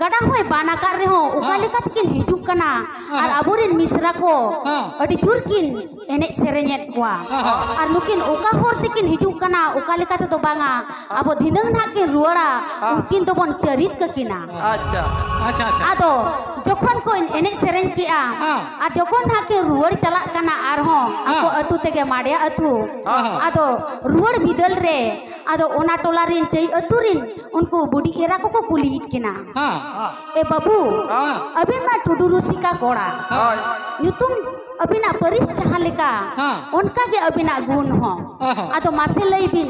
ᱜᱟᱰᱟ ᱦᱚᱸᱭ ᱵᱟᱱ ᱟᱠᱟᱫ ᱨᱮᱦᱚᱸ ᱚᱠᱟ ᱦᱮᱸ᱾ ᱞᱮᱠᱟ ᱛᱮᱠᱤᱱ ᱦᱤᱡᱩᱜ ᱠᱟᱱᱟ᱾ ᱦᱮᱸ᱾ ᱟᱨ ᱟᱵᱚᱨᱮᱱ ᱢᱤᱥᱨᱟ ᱠᱚ ᱦᱮᱸ᱾ ᱟᱹᱰᱤ ᱡᱳᱨ ᱠᱤᱱ ᱮᱱᱮᱡ ᱥᱮᱨᱮᱧᱮᱫ ᱠᱚᱣᱟ᱾ ᱦᱮᱸ᱾ ᱟᱨ ᱱᱩᱠᱤᱱ ᱚᱠᱟ ᱦᱚᱨ ᱛᱮᱠᱤᱱ ᱦᱤᱡᱩᱜ ᱠᱟᱱᱟ, ᱚᱠᱟ ᱞᱮᱠᱟ ᱛᱮᱫᱚ ᱵᱟᱝᱟ, ᱟᱵᱚ ᱫᱷᱤᱱᱟᱹᱝ ᱱᱟᱦᱟᱜ ᱠᱤᱱ ᱨᱩᱣᱟᱹᱲᱟ, ᱦᱮᱸ᱾ ᱩᱱᱠᱤᱱ ᱫᱚᱵᱚᱱ ᱪᱟᱹᱨᱤᱫ ᱠᱟᱹᱠᱤᱱᱟ᱾ ᱟᱪᱪᱷᱟ᱾ ᱟᱪᱪᱷᱟ, ᱟᱪᱪᱷᱟ᱾ ᱟᱫᱚ ᱡᱚᱠᱷᱚᱱ ᱠᱚ ᱮᱱᱮᱡ ᱥᱮᱨᱮᱧ ᱠᱮᱜᱼᱟ, ᱦᱮᱸ᱾ ᱟᱨ ᱡᱚᱠᱷᱚᱱ ᱱᱟᱦᱟᱜ ᱠᱤᱱ ᱨᱩᱣᱟᱹᱲ ᱪᱟᱞᱟᱜ ᱠᱟᱱᱟ ᱟᱨᱦᱚᱸ ᱟᱠᱚ ᱦᱮᱸ᱾ ᱟᱹᱛᱩ ᱛᱮᱜᱮ, ᱢᱟᱰᱮᱭᱟ ᱟᱹᱛᱩ, ᱦᱮᱸ᱾ ᱟᱫᱚ ᱨᱩᱣᱟᱹᱲ ᱵᱤᱫᱟᱹᱞ ᱨᱮ ᱟᱫᱚ ᱚᱱᱟ ᱴᱚᱞᱟ ᱨᱮᱱ ᱪᱟᱹᱭ ᱟᱹᱛᱩ ᱨᱮᱱ ᱩᱱᱠᱩ ᱵᱩᱰᱷᱤ ᱮᱨᱟ ᱠᱚᱠᱚ ᱠᱩᱞᱤᱭᱮᱫ ᱠᱤᱱᱟ᱾ ᱦᱮᱸ᱾ ᱮ ᱵᱟᱹᱵᱩ, ᱦᱮᱸ᱾ ᱟᱹᱵᱤᱱ ᱢᱟ ᱴᱩᱰᱩ ᱨᱩᱥᱤᱠᱟ ᱠᱚᱲᱟ᱾ ᱦᱳᱭ᱾ ᱧᱩᱛᱩᱢ ᱟᱹᱵᱤᱱᱟᱜ ᱯᱟᱹᱨᱤᱥ ᱡᱟᱦᱟᱸ ᱞᱮᱠᱟ, ᱦᱮᱸ᱾ ᱚᱱᱠᱟ ᱜᱮ ᱟᱹᱵᱤᱱᱟᱜ ᱜᱩᱱ ᱦᱚᱸ᱾ ᱦᱮᱸ᱾ ᱟᱫᱚ ᱢᱟᱥᱮ ᱞᱟᱹᱭ ᱵᱤᱱ,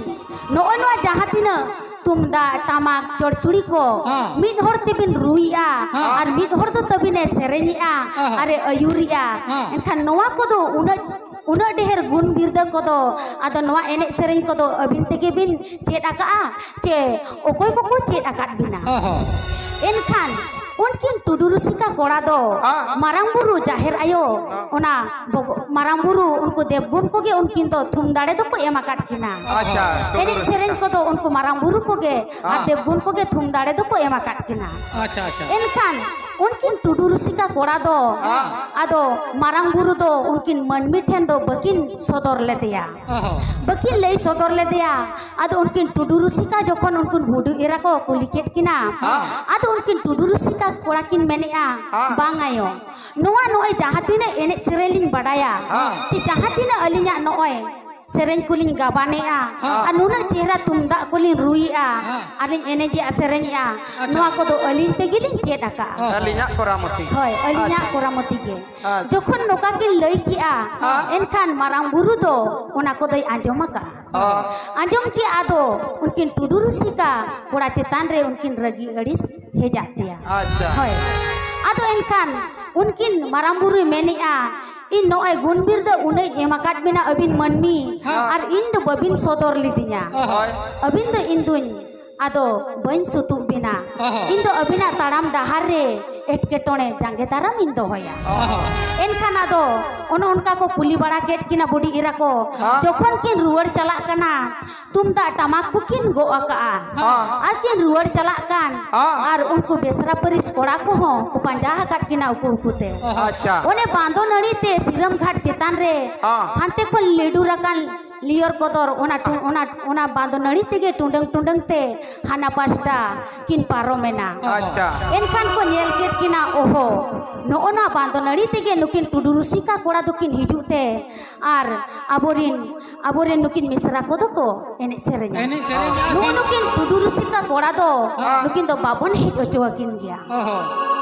ᱱᱚᱜᱼᱚ ᱱᱚᱣᱟ ᱡᱟᱦᱟᱸ ᱛᱤᱱᱟᱹᱜ ᱛᱩᱢᱫᱟᱜ, ᱴᱟᱢᱟᱠ, ᱪᱚᱲᱪᱩᱲᱤ ᱠᱚ ᱦᱮᱸ᱾ ᱢᱤᱫ ᱦᱚᱲ ᱛᱮᱵᱤᱱ ᱨᱩᱭᱮᱜᱼᱟ ᱦᱮᱸ᱾ ᱟᱨ ᱢᱤᱫ ᱦᱚᱲ ᱫᱚ ᱛᱟᱹᱵᱤᱱᱮ ᱥᱮᱨᱮᱧᱮᱜᱼᱟ ᱦᱮᱸ᱾ ᱟᱨᱮ ᱟᱹᱭᱩᱨᱮᱜᱼᱟ, ᱦᱮᱸ᱾ ᱮᱱᱠᱷᱟᱱ ᱱᱚᱣᱟ ᱠᱚᱫᱚ ᱩᱱᱟᱹᱜ, ᱩᱱᱟᱹᱜ ᱰᱷᱮᱨ ᱜᱩᱱ ᱵᱤᱨᱫᱟᱹ ᱠᱚᱫᱚ ᱟᱫᱚ ᱱᱚᱣᱟ ᱮᱱᱮᱡ ᱥᱮᱨᱮᱧ ᱠᱚᱫᱚ ᱟᱹᱵᱤᱱ ᱛᱮᱜᱮ ᱵᱤᱱ ᱪᱮᱫ ᱟᱠᱟᱜᱼᱟ ᱪᱮ ᱚᱠᱚᱭ ᱠᱚᱠᱚ ᱪᱮᱫ ᱟᱠᱟᱫ ᱵᱤᱱᱟ? ᱦᱚᱸ, ᱦᱚᱸ᱾ ᱮᱱᱠᱷᱟᱱ ᱩᱱᱠᱤᱱ ᱴᱩᱰᱩ ᱨᱩᱥᱤᱠᱟ ᱠᱚᱲᱟ ᱫᱚ ᱦᱮᱸ᱾ ᱢᱟᱨᱟᱝ ᱵᱩᱨᱩ, ᱡᱟᱦᱮᱨ ᱟᱭᱳ, ᱦᱮᱸ᱾ ᱚᱱᱟ ᱵᱚᱜ-, ᱢᱟᱨᱟᱝ ᱵᱩᱨᱩ ᱩᱱᱠᱩ ᱫᱮᱵᱽᱜᱩᱱ ᱠᱚᱜᱮ ᱩᱱᱠᱤᱱ ᱫᱚ ᱛᱷᱩᱢ ᱫᱟᱲᱮ ᱫᱚᱠᱚ ᱮᱢ ᱟᱠᱟᱫ ᱠᱤᱱᱟ᱾ ᱟᱪᱪᱷᱟ, ᱴᱩᱰᱩ ᱮᱱᱮᱡ ᱨᱩᱥᱤᱠᱟ᱾ ᱥᱮᱨᱮᱧ ᱠᱚᱫᱚ ᱩᱱᱠᱩ ᱢᱟᱨᱟᱝ ᱵᱩᱨᱩ ᱠᱚᱜᱮ ᱟᱨ ᱦᱮᱸ᱾ ᱫᱮᱵᱽᱜᱩᱱ ᱠᱚᱜᱮ ᱛᱷᱩᱢ ᱫᱟᱲᱮ ᱫᱚᱠᱚ ᱮᱢ ᱟᱠᱟᱫ ᱠᱤᱱᱟ᱾ ᱟᱪᱪᱷᱟ, ᱟᱪᱪᱷᱟ᱾ ᱮᱱᱠᱷᱟᱱ ᱩᱱᱠᱤᱱ ᱴᱩᱰᱩ ᱨᱩᱥᱤᱠᱟ ᱠᱚᱲᱟ ᱫᱚ ᱦᱮᱸ᱾ ᱟᱫᱚ ᱢᱟᱨᱟᱝ ᱵᱩᱨᱩ ᱫᱚ ᱩᱱᱠᱤᱱ ᱢᱟᱹᱱᱢᱤ ᱴᱷᱮᱱ ᱫᱚ ᱵᱟᱹᱠᱤᱱ ᱥᱚᱫᱚᱨ ᱞᱮᱫᱮᱭᱟ᱾ ᱚ ᱦᱚᱸ᱾ ᱵᱟᱹᱠᱤᱱ ᱞᱟᱹᱭ ᱥᱚᱫᱚᱨ ᱞᱮᱫᱮᱭᱟ᱾ ᱟᱫᱚ ᱩᱱᱠᱤᱱ ᱴᱩᱰᱩ ᱨᱩᱥᱤᱠᱟ ᱡᱚᱠᱷᱚᱱ ᱩᱱᱠᱤᱱ ᱵᱩᱰᱷᱤ ᱮᱨᱟ ᱠᱚ ᱠᱩᱞᱤ ᱠᱮᱫ ᱠᱤᱱᱟ, ᱦᱮᱸ᱾ ᱟᱫᱚ ᱩᱱᱠᱤᱱ ᱴᱩᱰᱩ ᱨᱩᱥᱤᱠᱟ ᱠᱚᱲᱟ ᱠᱤᱱ ᱢᱮᱱᱮᱜᱼᱟ, ᱦᱮᱸ᱾ "ᱵᱟᱝ ᱟᱭᱳ, ᱱᱚᱣᱟ ᱱᱚᱜᱼᱚᱭ ᱡᱟᱦᱟᱸ ᱛᱤᱱᱟᱹᱜ ᱮᱱᱮᱡ ᱥᱮᱨᱮᱧ ᱞᱤᱧ ᱵᱟᱰᱟᱭᱟ, ᱦᱮᱸ᱾ ᱪᱮ ᱡᱟᱦᱟᱸ ᱛᱤᱱᱟᱹᱜ ᱟᱹᱞᱤᱧᱟᱜ ᱱᱚᱜᱼᱚᱭ ᱥᱮᱨᱮᱧ ᱠᱚᱞᱤᱧ ᱜᱟᱵᱟᱱᱮᱜᱼᱟ, ᱦᱮᱸ᱾ ᱟᱨ ᱱᱩᱱᱟᱹᱜ ᱪᱮᱦᱨᱟ ᱛᱩᱢᱫᱟᱜ ᱠᱚᱞᱤᱧ ᱨᱩᱭᱮᱜᱼᱟ, ᱦᱮᱸ᱾ ᱟᱨᱞᱤᱧ ᱮᱱᱮᱡᱮᱜᱼᱟ, ᱥᱮᱨᱮᱧᱮᱜᱼᱟ, ᱟᱪᱪᱷᱟ᱾ ᱱᱚᱣᱟ ᱠᱚᱫᱚ ᱟᱹᱞᱤᱧ ᱛᱮᱜᱮᱞᱤᱧ ᱪᱮᱫ ᱟᱠᱟᱜᱼᱟ᱾" ᱟᱹᱞᱤᱧᱟᱜ ᱠᱚᱨᱟᱢᱚᱛᱤ᱾ ᱦᱳᱭ, ᱟᱹᱞᱤᱧᱟᱜ ᱟᱪᱪᱷᱟ᱾ ᱠᱚᱨᱟᱢᱚᱛᱤ ᱜᱮ᱾ ᱟᱪᱪᱷᱟ᱾ ᱡᱚᱠᱷᱚᱱ ᱱᱚᱝᱠᱟ ᱠᱤᱱ ᱞᱟᱹᱭ ᱠᱮᱜᱼᱟ, ᱦᱮᱸ᱾ ᱮᱱᱠᱷᱟᱱ ᱢᱟᱨᱟᱝ ᱵᱩᱨᱩ ᱫᱚ ᱚᱱᱟ ᱠᱚᱫᱚᱭ ᱟᱸᱡᱚᱢ ᱟᱠᱟᱜᱼᱟ᱾ ᱦᱚᱸ᱾ ᱟᱸᱡᱚᱢ ᱠᱮᱜᱼᱟ ᱟᱫᱚ ᱩᱱᱠᱤᱱ ᱴᱩᱰᱩ ᱨᱩᱥᱤᱠᱟ ᱠᱚᱲᱟ ᱪᱮᱛᱟᱱ ᱨᱮ ᱩᱱᱠᱤᱱ ᱨᱟᱹᱜᱤ ᱟᱹᱲᱤᱥ ᱦᱮᱡᱟᱜ ᱛᱮᱭᱟ᱾ ᱟᱪᱪᱷᱟ᱾ ᱦᱳᱭ᱾ ᱟᱫᱚ ᱮᱱᱠᱷᱟᱱ ᱩᱱᱠᱤᱱ ᱢᱟᱨᱟᱝ ᱵᱩᱨᱩᱭ ᱢᱮᱱᱮᱜᱼᱟ, "ᱤᱧ ᱱᱚᱜᱼᱚᱭ ᱜᱩᱱ ᱵᱤᱨᱫᱟᱹ ᱩᱱᱟᱹᱜ ᱤᱧ ᱮᱢ ᱟᱠᱟᱫ ᱵᱤᱱᱟ ᱟᱹᱵᱤᱱ ᱢᱟᱹᱱᱢᱤ, ᱦᱮᱸ᱾ ᱟᱨ ᱤᱧ ᱫᱚ ᱵᱟᱹᱵᱤᱱ ᱥᱚᱫᱚᱨ ᱞᱤᱫᱤᱧᱟ᱾ ᱦᱳᱭ᱾ ᱟᱹᱵᱤᱱ ᱫᱚ ᱤᱧ ᱫᱩᱧ ᱟᱫᱚ ᱵᱟᱹᱧ ᱥᱩᱛᱩᱜ ᱵᱤᱱᱟ᱾ ᱦᱮᱸ, ᱦᱮᱸ᱾ ᱤᱧ ᱫᱚ ᱟᱹᱵᱤᱱᱟᱜ ᱛᱟᱲᱟᱢ ᱰᱟᱦᱟᱨ ᱨᱮ ᱮᱴᱠᱮᱴᱚᱬᱮ ᱡᱟᱸᱜᱮ ᱫᱟᱨᱟᱢ ᱤᱧ ᱫᱚᱦᱚᱭᱟ᱾ ᱮᱱᱠᱷᱟᱱ ᱟᱫᱚ ᱚᱱᱮ ᱚᱱᱠᱟ ᱠᱚ ᱠᱩᱞᱤ ᱵᱟᱲᱟ ᱠᱮᱫ ᱠᱤᱱᱟ ᱵᱩᱰᱤ ᱮᱨᱟ ᱠᱚ᱾ ᱦᱮᱸ᱾ ᱡᱚᱠᱷᱚᱱ ᱠᱤᱱ ᱨᱩᱣᱟᱹᱲ ᱪᱟᱞᱟᱜ ᱠᱟᱱᱟ, ᱛᱩᱢᱫᱟᱜ ᱴᱟᱢᱟᱠ ᱠᱚ ᱠᱤᱱ ᱜᱚᱜ ᱟᱠᱟᱜᱼᱟ᱾ ᱦᱮᱸ᱾ ᱟᱨ ᱠᱤᱱ ᱨᱩᱣᱟᱹᱲ ᱪᱟᱞᱟᱜ ᱠᱟᱱ, ᱦᱮᱸ᱾ ᱟᱨ ᱩᱱᱠᱩ ᱵᱮᱥᱨᱟ ᱯᱟᱹᱨᱤᱥ ᱠᱚᱲᱟ ᱠᱚᱦᱚᱸ ᱠᱚ ᱯᱟᱸᱡᱟ ᱟᱠᱟᱫ ᱠᱤᱱᱟ ᱩᱠᱩ ᱩᱠᱩᱛᱮ᱾ ᱟᱪᱪᱷᱟ᱾ ᱚᱱᱮ ᱵᱟᱸᱫᱚ ᱱᱟᱹᱲᱤ ᱛᱮ ᱥᱤᱨᱟᱹᱢ ᱜᱷᱟᱴ ᱪᱮᱛᱟᱱ ᱨᱮ ᱦᱮᱸ᱾ ᱦᱟᱱᱛᱮ ᱠᱷᱚᱱ ᱞᱤᱰᱩᱨ ᱟᱠᱟᱱ ᱞᱤᱭᱚᱨ ᱠᱚᱫᱚᱨ ᱚᱱᱟ ᱴᱩ-, ᱚᱱᱟ, ᱚᱱᱟ ᱵᱟᱸᱫᱚ ᱱᱟᱹᱲᱤ ᱛᱮᱜᱮ ᱴᱩᱰᱟᱹᱝ ᱴᱩᱰᱟᱹᱝ ᱛᱮ ᱦᱟᱱᱟ ᱯᱟᱥᱴᱟ ᱠᱤᱱ ᱯᱟᱨᱚᱢᱮᱱᱟ᱾ ᱟᱪᱪᱷᱟ᱾ ᱮᱱᱠᱷᱟᱱ ᱠᱚ ᱧᱮᱞ ᱠᱮᱫ ᱠᱤᱱᱟ, ᱳᱦᱳ, ᱱᱚᱜᱼᱚ ᱱᱚᱣᱟ ᱵᱟᱸᱫᱚ ᱱᱟᱹᱲᱤ ᱛᱮᱜᱮ ᱱᱩᱠᱤᱱ ᱴᱩᱰᱩ ᱨᱩᱥᱤᱠᱟ ᱠᱚᱲᱟ ᱫᱚᱠᱤᱱ ᱦᱤᱡᱩᱜ ᱛᱮ ᱟᱨ ᱟᱵᱚᱨᱤᱱ, ᱟᱵᱚᱨᱤᱱ ᱱᱩᱠᱤᱱ ᱢᱤᱥᱨᱟ ᱠᱚᱫᱚ ᱠᱚ ᱮᱱᱮᱡ ᱥᱮᱨᱮᱧᱟ᱾ ᱮᱱᱮᱡ ᱥᱮᱨᱮᱧᱟ ᱱᱩᱜᱼᱩ ᱠᱤᱱ᱾ ᱱᱩᱠᱤᱱ ᱴᱩᱰᱩ ᱨᱩᱥᱤᱠᱟ ᱠᱚᱲᱟ ᱫᱚ ᱦᱮᱸ᱾ ᱱᱩᱠᱤᱱ ᱫᱚ ᱵᱟᱵᱚᱱ ᱦᱮᱡ ᱦᱚᱪᱚ ᱟᱹᱠᱤᱱ ᱜᱮᱭᱟ᱾ ᱚᱦᱚ᱾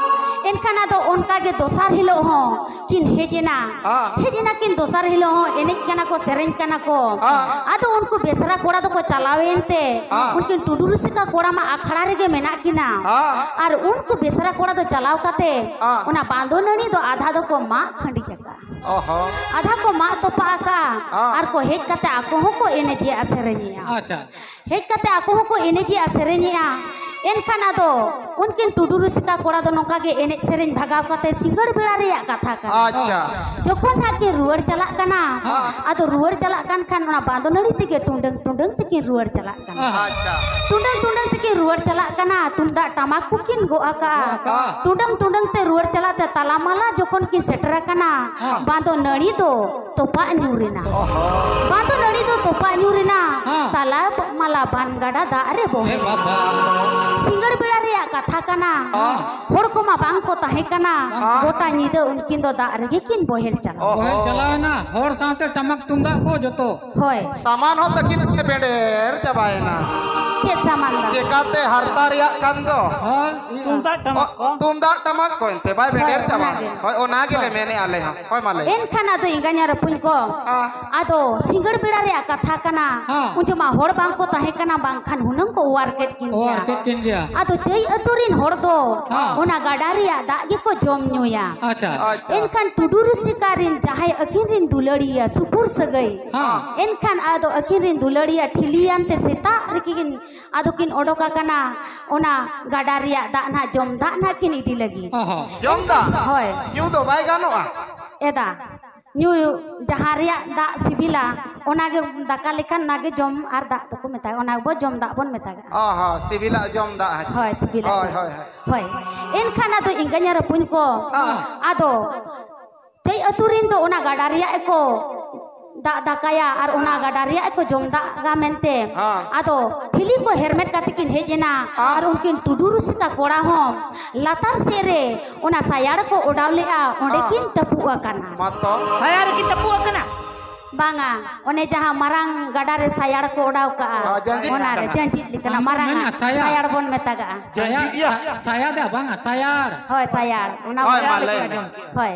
ᱮᱱᱠᱷᱟᱱ ᱟᱫᱚ ᱚᱱᱠᱟ ᱜᱮ ᱫᱚᱥᱟᱨ ᱦᱤᱞᱳᱜ ᱦᱚᱸ ᱠᱤᱱ ᱦᱮᱡ ᱮᱱᱟ᱾ ᱦᱮᱸ᱾ ᱦᱮᱡ ᱮᱱᱟ ᱠᱤᱱ ᱫᱚᱥᱟᱨ ᱦᱤᱞᱳᱜ ᱦᱚᱸ, ᱮᱱᱮᱡ ᱠᱟᱱᱟ ᱠᱚ, ᱥᱮᱨᱮᱧ ᱠᱟᱱᱟ ᱠᱚ᱾ ᱦᱮᱸ᱾ ᱟᱫᱚ ᱩᱱᱠᱩ ᱵᱮᱥᱨᱟ ᱠᱚᱲᱟ ᱫᱚᱠᱚ ᱪᱟᱞᱟᱣᱮᱱ ᱛᱮ ᱦᱮᱸ᱾ ᱩᱱᱠᱤᱱ ᱴᱩᱰᱩ ᱨᱩᱥᱤᱠᱟ ᱠᱚᱲᱟ ᱢᱟ ᱟᱠᱷᱲᱟ ᱨᱮᱜᱮ ᱢᱮᱱᱟᱜ ᱠᱤᱱᱟ᱾ ᱦᱮᱸ᱾ ᱟᱨ ᱩᱱᱠᱩ ᱵᱮᱥᱨᱟ ᱠᱚᱲᱟ ᱫᱚ ᱪᱟᱞᱟᱣ ᱠᱟᱛᱮ ᱦᱮᱸ᱾ ᱚᱱᱟ ᱵᱟᱸᱫᱚ ᱱᱟᱹᱲᱤ ᱫᱚ ᱟᱫᱷᱟ ᱫᱚᱠᱚ ᱢᱟᱜ ᱠᱷᱟᱹᱰᱤᱡ ᱟᱠᱟᱫ᱾ ᱚᱦᱚ᱾ ᱟᱫᱷᱟ ᱠᱚ ᱢᱟᱜ ᱛᱚᱯᱟ ᱟᱠᱟᱫ᱾ ᱦᱮᱸ᱾ ᱟᱨ ᱠᱚ ᱦᱮᱡ ᱠᱟᱛᱮ ᱟᱠᱚ ᱦᱚᱸᱠᱚ ᱮᱱᱮᱡᱮᱜᱼᱟ, ᱥᱮᱨᱮᱧᱮᱜᱼᱟ᱾ ᱟᱪᱪᱷᱟ᱾ ᱦᱮᱡ ᱠᱟᱛᱮ ᱟᱠᱚ ᱦᱚᱸᱠᱚ ᱮᱱᱮᱡᱮᱜᱼᱟ, ᱥᱮᱨᱮᱧᱮᱜᱼᱟ᱾ ᱮᱱᱠᱷᱟᱱ ᱟᱫᱚ ᱩᱱᱠᱤᱱ ᱴᱩᱰᱩ ᱨᱩᱥᱤᱠᱟ ᱠᱚᱲᱟ ᱫᱚ ᱱᱚᱝᱠᱟ ᱜᱮ ᱮᱱᱮᱡ ᱥᱮᱨᱮᱧ ᱵᱷᱟᱜᱟᱣ ᱠᱟᱛᱮ ᱥᱤᱸᱜᱟᱹᱲ ᱵᱮᱲᱟ ᱨᱮᱭᱟᱜ ᱠᱟᱛᱷᱟ ᱠᱟᱱᱟ᱾ ᱟᱪᱪᱷᱟ᱾ ᱡᱚᱠᱷᱚᱱ ᱦᱟᱸᱜ ᱠᱤᱱ ᱨᱩᱣᱟᱹᱲ ᱪᱟᱞᱟᱜ ᱠᱟᱱᱟ, ᱦᱮᱸ᱾ ᱟᱫᱚ ᱨᱩᱣᱟᱹᱲ ᱪᱟᱞᱟᱜ ᱠᱟᱱ ᱠᱷᱟᱱ ᱚᱱᱟ ᱵᱟᱸᱫᱚ ᱱᱟᱹᱲᱤ ᱛᱮᱜᱮ ᱴᱩᱰᱟᱹᱝ ᱴᱩᱰᱟᱹᱝ ᱛᱮᱠᱤᱱ ᱨᱩᱣᱟᱹᱲ ᱪᱟᱞᱟᱜ ᱠᱟᱱᱟ᱾ ᱟᱪᱪᱷᱟ᱾ ᱴᱩᱰᱟᱹᱝ ᱴᱩᱰᱟᱹᱝ ᱛᱮᱠᱤᱱ ᱨᱩᱣᱟᱹᱲ ᱪᱟᱞᱟᱜ ᱠᱟᱱᱟ, ᱛᱩᱢᱫᱟᱜ ᱴᱟᱢᱟᱠ ᱠᱚᱠᱤᱱ ᱜᱚᱜ ᱟᱠᱟᱜᱼᱟ᱾ ᱜᱚᱜ ᱟᱠᱟᱜᱼᱟ᱾ ᱴᱩᱰᱟᱹᱝ ᱴᱩᱰᱟᱹᱝ ᱛᱮ ᱨᱩᱣᱟᱹᱲ ᱪᱟᱞᱟᱜ ᱛᱮ ᱛᱟᱞᱟ ᱢᱟᱞᱟ ᱡᱚᱠᱷᱚᱱ ᱠᱤᱱ ᱥᱮᱴᱮᱨ ᱟᱠᱟᱱᱟ, ᱦᱮᱸ᱾ ᱵᱟᱸᱫᱚ ᱱᱟᱹᱲᱤ ᱫᱚ ᱛᱚᱯᱟᱜ ᱧᱩᱨ ᱮᱱᱟ᱾ ᱚᱦᱚ᱾ ᱵᱟᱸᱫᱚ ᱱᱟᱹᱲᱤ ᱫᱚ ᱛᱚᱯᱟᱜ ᱧᱩᱨ ᱮᱱᱟ᱾ ᱦᱮᱸ᱾ ᱛᱟᱞᱟ ᱢᱟᱞᱟ ᱵᱟᱱ ᱜᱟᱰᱟ ᱫᱟᱜ ᱨᱮ ᱵᱚᱦᱮᱞ᱾ ᱮ ᱵᱟᱵᱟ᱾ ᱥᱤᱸᱜᱟᱹᱲ ᱵᱮᱲᱟ ᱨᱮᱭᱟᱜ ᱠᱟᱛᱷᱟ ᱠᱟᱱᱟ᱾ ᱦᱮᱸ᱾ ᱦᱚᱲ ᱠᱚᱢᱟ ᱵᱟᱝ ᱠᱚ ᱛᱟᱦᱮᱸ ᱠᱟᱱᱟ᱾ ᱦᱮᱸ᱾ ᱜᱚᱴᱟ ᱧᱤᱫᱟᱹ ᱩᱱᱠᱤᱱ ᱫᱚ ᱫᱟᱜ ᱨᱮᱜᱮ ᱠᱤᱱ ᱵᱚᱦᱮᱞ ᱪᱟᱞᱟᱣ᱾ ᱚᱦᱚ᱾ ᱵᱚᱦᱮᱞ ᱪᱟᱞᱟᱣᱮᱱᱟ, ᱦᱚᱲ ᱥᱟᱶᱛᱮ ᱴᱟᱢᱟᱠ ᱛᱩᱢᱫᱟᱜ ᱠᱚ ᱡᱚᱛᱚ᱾ ᱦᱳᱭ᱾ ᱥᱟᱢᱟᱱ ᱦᱚᱸ ᱛᱟᱹᱠᱤᱱ ᱵᱮᱸᱰᱮᱨ ᱪᱟᱵᱟᱭᱮᱱᱟ᱾ ᱪᱮᱫ ᱥᱟᱢᱟᱱ ᱫᱚ? ᱪᱮᱠᱟᱛᱮ ᱦᱟᱨᱛᱟ ᱨᱮᱭᱟᱜ ᱠᱟᱱ ᱫᱚ᱾ ᱦᱳᱭ᱾ ᱛᱩᱢᱫᱟᱜ ᱴᱟᱢᱟᱠ ᱠᱚ᱾ ᱚ, ᱛᱩᱢᱫᱟᱜ ᱴᱟᱢᱟᱠ ᱠᱚ ᱮᱱᱛᱮ ᱵᱟᱭ ᱵᱮᱸᱰᱮᱨ ᱦᱳᱭ, ᱪᱟᱵᱟ᱾ ᱚᱱᱟᱜᱮ᱾ ᱦᱳᱭ, ᱚᱱᱟ ᱜᱮᱞᱮ ᱦᱳᱭ᱾ ᱢᱮᱱᱮᱫᱼᱟ ᱟᱞᱮ ᱦᱚᱸ᱾ ᱦᱳᱭ, ᱢᱟ ᱞᱟᱹᱭ ᱢᱮ᱾ ᱮᱱᱠᱷᱟᱱ ᱟᱫᱚ ᱮᱸᱜᱟᱧᱟ ᱨᱟᱹᱯᱩᱧ ᱠᱚ, ᱦᱮᱸ᱾ ᱟᱫᱚ ᱥᱤᱸᱜᱟᱹᱲ ᱵᱮᱲᱟ ᱨᱮᱭᱟᱜ ᱠᱟᱛᱷᱟ ᱠᱟᱱᱟ᱾ ᱦᱮᱸ᱾ ᱩᱱ ᱡᱚᱢᱟ ᱦᱚᱲ ᱵᱟᱝ ᱠᱚ ᱛᱟᱦᱮᱸ ᱠᱟᱱᱟ, ᱵᱟᱝᱠᱷᱟᱱ ᱦᱩᱱᱟᱹᱝ ᱠᱚ ᱚᱣᱟᱨ ᱠᱮᱫ ᱠᱤᱱ ᱚᱣᱟᱨ ᱜᱮᱭᱟ᱾ ᱠᱮᱫ ᱠᱤᱱ ᱜᱮᱭᱟ᱾ ᱟᱫᱚ ᱪᱟᱹᱭ ᱟᱹᱛᱩ ᱨᱤᱱ ᱦᱚᱲ ᱫᱚ ᱦᱮᱸ᱾ ᱚᱱᱟ ᱜᱟᱰᱟ ᱨᱮᱭᱟᱜ ᱫᱟᱜ ᱜᱮᱠᱚ ᱡᱚᱢ ᱧᱩᱭᱟ᱾ ᱟᱪᱪᱷᱟ᱾ ᱟᱪᱪᱷᱟ᱾ ᱮᱱᱠᱷᱟᱱ ᱴᱩᱰᱩ ᱨᱩᱥᱤᱠᱟ ᱨᱤᱱ ᱡᱟᱦᱟᱸᱭ ᱟᱹᱠᱤᱱ ᱨᱤᱱ ᱫᱩᱞᱟᱹᱲᱤᱭᱟᱹ ᱥᱩᱯᱩᱨ ᱥᱟᱹᱜᱟᱹᱭ, ᱦᱮᱸ᱾ ᱮᱱᱠᱷᱟᱱ ᱟᱫᱚ ᱟᱹᱠᱤᱱ ᱨᱤᱱ ᱫᱩᱞᱟᱹᱲᱤᱭᱟᱹ ᱴᱷᱤᱞᱤᱭᱟᱱ ᱛᱮ ᱥᱮᱛᱟᱜ ᱨᱮᱠᱤᱱ ᱟᱫᱚ ᱠᱤᱱ ᱚᱰᱚᱠ ᱟᱠᱟᱱᱟ ᱚᱱᱟ ᱜᱟᱰᱟ ᱨᱮᱭᱟᱜ ᱫᱟᱜ ᱱᱟᱦᱟᱜ, ᱡᱚᱢ ᱫᱟᱜ ᱱᱟᱦᱟᱜ ᱠᱤᱱ ᱤᱫᱤ ᱞᱟᱹᱜᱤᱫ᱾ ᱚ ᱦᱚᱸ᱾ ᱡᱚᱢ ᱫᱟᱜ? ᱦᱳᱭ᱾ ᱧᱩ ᱫᱚ ᱵᱟᱭ ᱜᱟᱱᱚᱜᱼᱟ? ᱮᱫᱟ, ᱧᱩ, ᱡᱟᱦᱟᱸ ᱨᱮᱭᱟᱜ ᱫᱟᱜ ᱥᱤᱵᱤᱞᱟ, ᱚᱱᱟ ᱜᱮ ᱫᱟᱠᱟ ᱞᱮᱠᱷᱟᱱ, ᱚᱱᱟ ᱜᱮ ᱡᱚᱢ ᱟᱨ ᱫᱟᱜ ᱫᱚᱠᱚ ᱢᱮᱛᱟᱜᱼᱟ, ᱚᱱᱟ ᱜᱮᱵᱚ ᱡᱚᱢ ᱫᱟᱜ ᱵᱚᱱ ᱢᱮᱛᱟᱜᱼᱟ᱾ ᱚ ᱦᱚᱸ, ᱥᱤᱵᱤᱞᱟᱜ ᱡᱚᱢ ᱫᱟᱜ᱾ ᱦᱳᱭ, ᱥᱤᱵᱤᱞᱟᱜ ᱦᱳᱭ, ᱡᱚᱢ᱾ ᱦᱳᱭ, ᱦᱳᱭ᱾ ᱦᱳᱭ, ᱮᱱᱠᱷᱟᱱ ᱟᱫᱚ ᱮᱸᱜᱟᱧ ᱟᱨ ᱟᱹᱯᱩᱧ ᱠᱚ, ᱦᱮᱸ᱾ ᱟᱫᱚ ᱪᱟᱹᱭ ᱟᱹᱛᱩ ᱨᱤᱱ ᱫᱚ ᱚᱱᱟ ᱜᱟᱰᱟ ᱨᱮᱭᱟᱜ ᱜᱮᱠᱚ ᱫᱟᱜ ᱫᱟᱠᱟᱭᱟ ᱟᱨ ᱚᱱᱟ ᱜᱟᱰᱟ ᱨᱮᱭᱟᱜ ᱜᱮᱠᱚ ᱡᱚᱢ ᱫᱟᱜᱟ ᱢᱮᱱᱛᱮ, ᱦᱮᱸ᱾ ᱟᱫᱚ ᱴᱷᱤᱞᱤ ᱠᱚ ᱦᱮᱨᱢᱮᱫ ᱠᱟᱛᱮ ᱠᱤᱱ ᱦᱮᱡ ᱮᱱᱟ᱾ ᱦᱮᱸ᱾ ᱟᱨ ᱩᱱᱠᱤᱱ ᱴᱩᱰᱩ ᱨᱩᱥᱤᱠᱟ ᱠᱚᱲᱟ ᱦᱚᱸ ᱞᱟᱛᱟᱨ ᱥᱮᱫ ᱨᱮ ᱚᱱᱟ ᱥᱟᱭᱟᱲ ᱠᱚ ᱚᱰᱟᱣ ᱞᱮᱫᱼᱟ, ᱚᱸᱰᱮ ᱦᱮᱸ᱾ ᱠᱤᱱ ᱴᱟᱹᱯᱩᱜ ᱟᱠᱟᱱᱟ᱾ ᱢᱟᱛᱚ᱾ ᱥᱟᱭᱟᱲ ᱨᱮᱠᱤᱱ ᱴᱟᱹᱯᱩᱜ ᱟᱠᱟᱱᱟ? ᱵᱟᱝᱟ, ᱚᱱᱮ ᱡᱟᱦᱟᱸ ᱢᱟᱨᱟᱝ ᱜᱟᱰᱟ ᱨᱮ ᱥᱟᱭᱟᱲ ᱠᱚ ᱚᱰᱟᱣ ᱠᱟᱜᱼᱟ, ᱦᱮᱸ, ᱡᱟᱸᱡᱤᱫ ᱚᱱᱟ ᱨᱮ ᱞᱮᱠᱟᱱᱟ᱾ ᱡᱟᱸᱡᱤᱫ ᱞᱮᱠᱟᱱᱟ, ᱟᱢ ᱫᱚ ᱢᱟᱨᱟᱝ ᱢᱮᱱᱟ ᱟᱜ ᱥᱟᱭᱟᱲ᱾ ᱥᱟᱭᱟᱲ ᱵᱚᱱ ᱢᱮᱛᱟᱜᱟᱜᱼᱟ᱾ ᱥᱟᱭᱟ-, ᱡᱟᱸᱡᱤᱫ ᱤᱭᱟᱹ᱾ ᱥᱟ-, ᱥᱟᱭᱟ ᱫᱚ ᱵᱟᱝᱟ, ᱥᱟᱭᱟᱲ᱾ ᱦᱳᱭ, ᱥᱟᱭᱟᱲ᱾ ᱚᱱᱟ ᱦᱳᱭ, ᱵᱚᱱ ᱢᱟ ᱞᱟᱹᱭ ᱢᱮ᱾ ᱦᱳᱭ᱾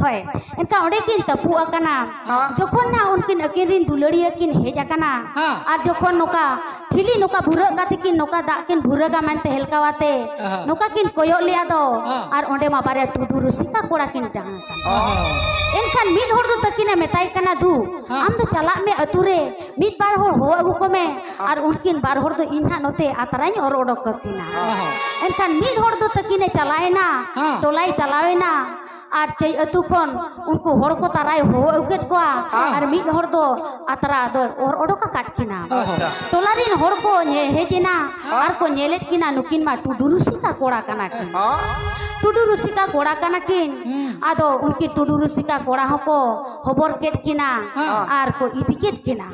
ᱦᱳᱭ, ᱮᱱᱠᱷᱟᱱ ᱚᱸᱰᱮ ᱠᱤᱱ ᱛᱟᱹᱯᱩᱜ ᱟᱠᱟᱱᱟ᱾ ᱦᱮᱸ᱾ ᱡᱚᱠᱷᱚᱱ ᱱᱟᱜ ᱩᱱᱠᱤᱱ ᱟᱹᱠᱤᱱ ᱨᱤᱱ ᱫᱩᱞᱟᱹᱲᱤᱭᱟᱹ ᱠᱤᱱ ᱦᱮᱡ ᱟᱠᱟᱱᱟ, ᱦᱮᱸ᱾ ᱟᱨ ᱡᱚᱠᱷᱚᱱ ᱱᱚᱝᱠᱟ ᱴᱷᱤᱞᱤ ᱱᱚᱝᱠᱟ ᱵᱷᱩᱨᱟᱹᱜ ᱠᱟᱛᱮ ᱠᱤᱱ ᱱᱚᱝᱠᱟ ᱫᱟᱜ ᱠᱤᱱ ᱵᱷᱩᱨᱟᱹᱜᱟ ᱢᱮᱱᱛᱮ ᱦᱮᱞᱠᱟᱣ ᱟᱛᱮ ᱦᱮᱸ᱾ ᱱᱚᱝᱠᱟ ᱠᱤᱱ ᱠᱚᱭᱚᱜ ᱞᱮᱫᱼᱟ ᱫᱚ, ᱦᱮᱸ᱾ ᱟᱨ ᱚᱸᱰᱮ ᱢᱟ ᱵᱟᱨᱭᱟ ᱴᱩᱰᱩ ᱨᱩᱥᱤᱠᱟ ᱠᱚᱲᱟ ᱠᱤᱱ ᱛᱟᱦᱮᱸ ᱠᱟᱱᱟ᱾ ᱚ᱾ ᱮᱱᱠᱷᱟᱱ ᱢᱤᱫ ᱦᱚᱲ ᱫᱚ ᱛᱟᱹᱠᱤᱱᱮ ᱢᱮᱛᱟᱭ ᱠᱟᱱᱟ, "ᱫᱩ, ᱦᱮᱸ᱾ ᱟᱢ ᱫᱚ ᱪᱟᱞᱟᱜ ᱢᱮ ᱟᱹᱛᱩ ᱨᱮ, ᱢᱤᱫ ᱵᱟᱨ ᱦᱚᱲ ᱦᱚᱦᱚ ᱟᱹᱜᱩ ᱠᱚᱢᱮ, ᱟᱨ ᱩᱱᱠᱤᱱ ᱵᱟᱨ ᱦᱚᱲ ᱫᱚ ᱤᱧ ᱦᱟᱸᱜ ᱱᱚᱛᱮ ᱟᱛᱨᱟᱧ ᱚᱨ ᱚᱰᱚᱠ ᱠᱟᱹᱠᱤᱱᱟ᱾" ᱚ᱾ ᱮᱱᱠᱷᱟᱱ ᱢᱤᱫ ᱦᱚᱲ ᱫᱚ ᱛᱟᱹᱠᱤᱱᱮ ᱪᱟᱞᱟᱣᱮᱱᱟ, ᱦᱮᱸ᱾ ᱴᱚᱞᱟᱭ ᱪᱟᱞᱟᱣᱮᱱᱟ, ᱟᱨ ᱪᱟᱹᱭ ᱟᱹᱛᱩ ᱠᱷᱚᱱ ᱩᱱᱠᱩ ᱦᱚᱲ ᱠᱚ ᱛᱟᱨᱟᱭ ᱦᱚᱦᱚ ᱟᱹᱜᱩ ᱠᱮᱫ ᱠᱚᱣᱟ, ᱦᱮᱸ᱾ ᱟᱨ ᱢᱤᱫ ᱦᱚᱲ ᱫᱚ ᱟᱛᱨᱟ ᱫᱚᱭ ᱚᱨ ᱚᱰᱚᱠ ᱟᱠᱟᱫ ᱠᱤᱱᱟ᱾ ᱟᱪᱪᱷᱟ᱾ ᱴᱚᱞᱟ ᱨᱤᱱ ᱦᱚᱲ ᱠᱚ ᱧᱮ-, ᱦᱮᱡ ᱮᱱᱟ, ᱦᱮᱸ᱾ ᱟᱨ ᱠᱚ ᱧᱮᱞᱮᱫ ᱠᱤᱱᱟ, ᱱᱩᱠᱤᱱ ᱢᱟ ᱴᱩᱰᱩ ᱨᱩᱥᱤᱠᱟ ᱠᱚᱲᱟ ᱠᱟᱱᱟ ᱠᱤᱱ᱾ ᱦᱮᱸ᱾ ᱴᱩᱰᱩ ᱨᱩᱥᱤᱠᱟ ᱠᱚᱲᱟ ᱠᱟᱱᱟ ᱠᱤᱱ᱾ ᱦᱩᱸ᱾ ᱟᱫᱚ ᱩᱱᱠᱤᱱ ᱴᱩᱰᱩ ᱨᱩᱥᱤᱠᱟ ᱠᱚᱲᱟ ᱦᱚᱸᱠᱚ ᱦᱚᱵᱚᱨ ᱠᱮᱫ ᱠᱤᱱᱟ, ᱦᱮᱸ᱾ ᱟᱨ ᱠᱚ ᱤᱫᱤ ᱠᱮᱫ ᱠᱤᱱᱟ᱾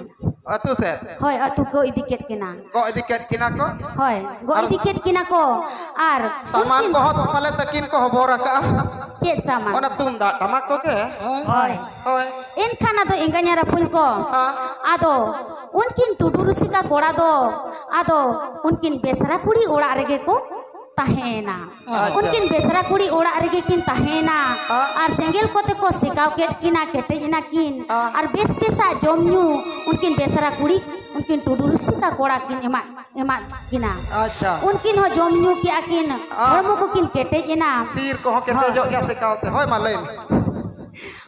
ᱟᱹᱛᱩ ᱥᱮᱫ? ᱦᱳᱭ, ᱟᱹᱛᱩ ᱠᱚ ᱤᱫᱤ ᱠᱮᱫ ᱠᱤᱱᱟ᱾ ᱜᱚᱜ ᱤᱫᱤ ᱠᱮᱫ ᱠᱤᱱᱟ ᱠᱚ? ᱦᱳᱭ, ᱜᱚᱜ ᱟᱨ ᱤᱫᱤ ᱠᱮᱫ ᱠᱤᱱᱟ ᱠᱚ᱾ ᱟᱨ ᱥᱟᱢᱟᱱ ᱩᱱᱠᱤᱱ ᱠᱚᱦᱚᱸ ᱯᱟᱞᱮ ᱛᱟᱹᱠᱤᱱ ᱠᱚ ᱦᱚᱵᱚᱨ ᱟᱠᱟᱜᱼᱟ᱾ ᱪᱮᱫ ᱥᱟᱢᱟᱱ? ᱚᱱᱟ ᱛᱩᱢᱫᱟᱜ ᱴᱟᱢᱟᱠ ᱠᱚᱜᱮ᱾ ᱦᱳᱭ᱾ ᱦᱳᱭ᱾ ᱮᱱᱠᱷᱟᱱ ᱟᱫᱚ ᱮᱸᱜᱟᱧ ᱟᱨ ᱟᱹᱯᱩᱧ ᱠᱚ, ᱦᱮᱸ᱾ ᱟᱫᱚ ᱩᱱᱠᱤᱱ ᱴᱩᱰᱩ ᱨᱩᱥᱤᱠᱟ ᱠᱚᱲᱟ ᱫᱚ ᱟᱫᱚ ᱩᱱᱠᱤᱱ ᱵᱮᱥᱨᱟ ᱠᱩᱲᱤ ᱚᱲᱟᱜ ᱨᱮᱜᱮ ᱠᱚ ᱛᱟᱦᱮᱸᱭᱮᱱᱟ᱾ ᱟᱪᱪᱷᱟ᱾ ᱩᱱᱠᱤᱱ ᱵᱮᱥᱨᱟ ᱠᱩᱲᱤ ᱚᱲᱟᱜ ᱨᱮᱜᱮ ᱠᱤᱱ ᱛᱟᱦᱮᱸᱭᱮᱱᱟ᱾ ᱦᱮᱸ᱾ ᱟᱨ ᱥᱮᱸᱜᱮᱞ ᱠᱚᱛᱮ ᱠᱚ ᱥᱮᱠᱟᱣ ᱠᱮᱫ ᱠᱤᱱᱟ, ᱠᱮᱴᱮᱡ ᱮᱱᱟ ᱠᱤᱱ᱾ ᱦᱮᱸ᱾ ᱟᱨ ᱵᱮᱥ ᱵᱮᱥᱟᱜ ᱡᱚᱢ ᱧᱩ ᱩᱱᱠᱤᱱ ᱵᱮᱥᱨᱟ ᱠᱩᱲᱤ, ᱩᱱᱠᱤᱱ ᱴᱩᱰᱩ ᱨᱩᱥᱤᱠᱟ ᱠᱚᱲᱟ ᱠᱤᱱ ᱮᱢᱟᱫ, ᱮᱢᱟᱫ ᱠᱤᱱᱟ᱾ ᱟᱪᱪᱷᱟ᱾ ᱩᱱᱠᱤᱱ ᱦᱚᱸ ᱡᱚᱢ ᱧᱩ ᱠᱮᱜᱼᱟ ᱠᱤᱱ, ᱦᱮᱸ᱾ ᱦᱚᱲᱢᱚ ᱠᱚᱠᱤᱱ ᱠᱮᱴᱮᱡ ᱮᱱᱟ᱾ ᱥᱤᱨ ᱠᱚᱦᱚᱸ ᱠᱮᱴᱮᱡᱚᱜ ᱦᱳᱭ᱾ ᱜᱮᱭᱟ ᱥᱮᱠᱟᱣ ᱛᱮ᱾ ᱦᱳᱭ, ᱢᱟ ᱞᱟᱹᱭ ᱢᱮ᱾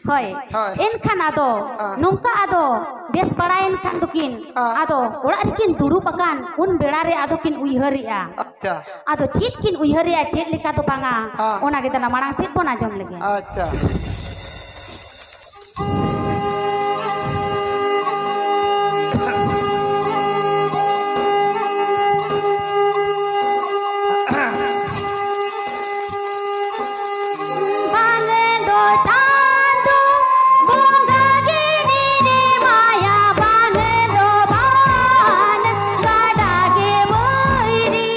ᱦᱳᱭ᱾ ᱦᱳᱭ᱾ ᱮᱱᱠᱷᱟᱱ ᱟᱫᱚ ᱦᱮᱸ᱾ ᱱᱚᱝᱠᱟ ᱟᱫᱚ ᱵᱮᱥ ᱵᱟᱲᱟᱭᱮᱱ ᱠᱷᱟᱱ ᱫᱚᱠᱤᱱ ᱦᱮᱸ᱾ ᱟᱫᱚ ᱚᱲᱟᱜ ᱨᱮᱠᱤᱱ ᱫᱩᱲᱩᱵ ᱟᱠᱟᱱ ᱩᱱ ᱵᱮᱲᱟ ᱨᱮ ᱟᱫᱚ ᱠᱤᱱ ᱩᱭᱦᱟᱹᱨᱮᱜᱼᱟ᱾ ᱟᱪᱪᱷᱟ᱾ ᱟᱫᱚ ᱪᱮᱫ ᱠᱤᱱ ᱩᱭᱦᱟᱹᱨᱮᱜᱼᱟ, ᱪᱮᱫ ᱞᱮᱠᱟ ᱫᱚ ᱵᱟᱝᱟ, ᱦᱮᱸ᱾ ᱚᱱᱟ ᱜᱮ ᱫᱮᱞᱟ ᱢᱟᱲᱟᱝ ᱥᱮᱫ ᱵᱚᱱ ᱟᱸᱡᱚᱢ ᱞᱮᱜᱮ᱾ ᱟᱪᱪᱷᱟ᱾ ᱵᱟᱝ ᱫᱚ ᱪᱟᱸᱫᱚ ᱵᱚᱸᱜᱟ ᱜᱮ ᱧᱮᱞᱮᱢᱟᱭᱟ, ᱵᱟᱝ ᱫᱚ ᱵᱟᱱ ᱜᱟᱰᱟ ᱜᱮ ᱵᱟᱹᱭᱨᱤ᱾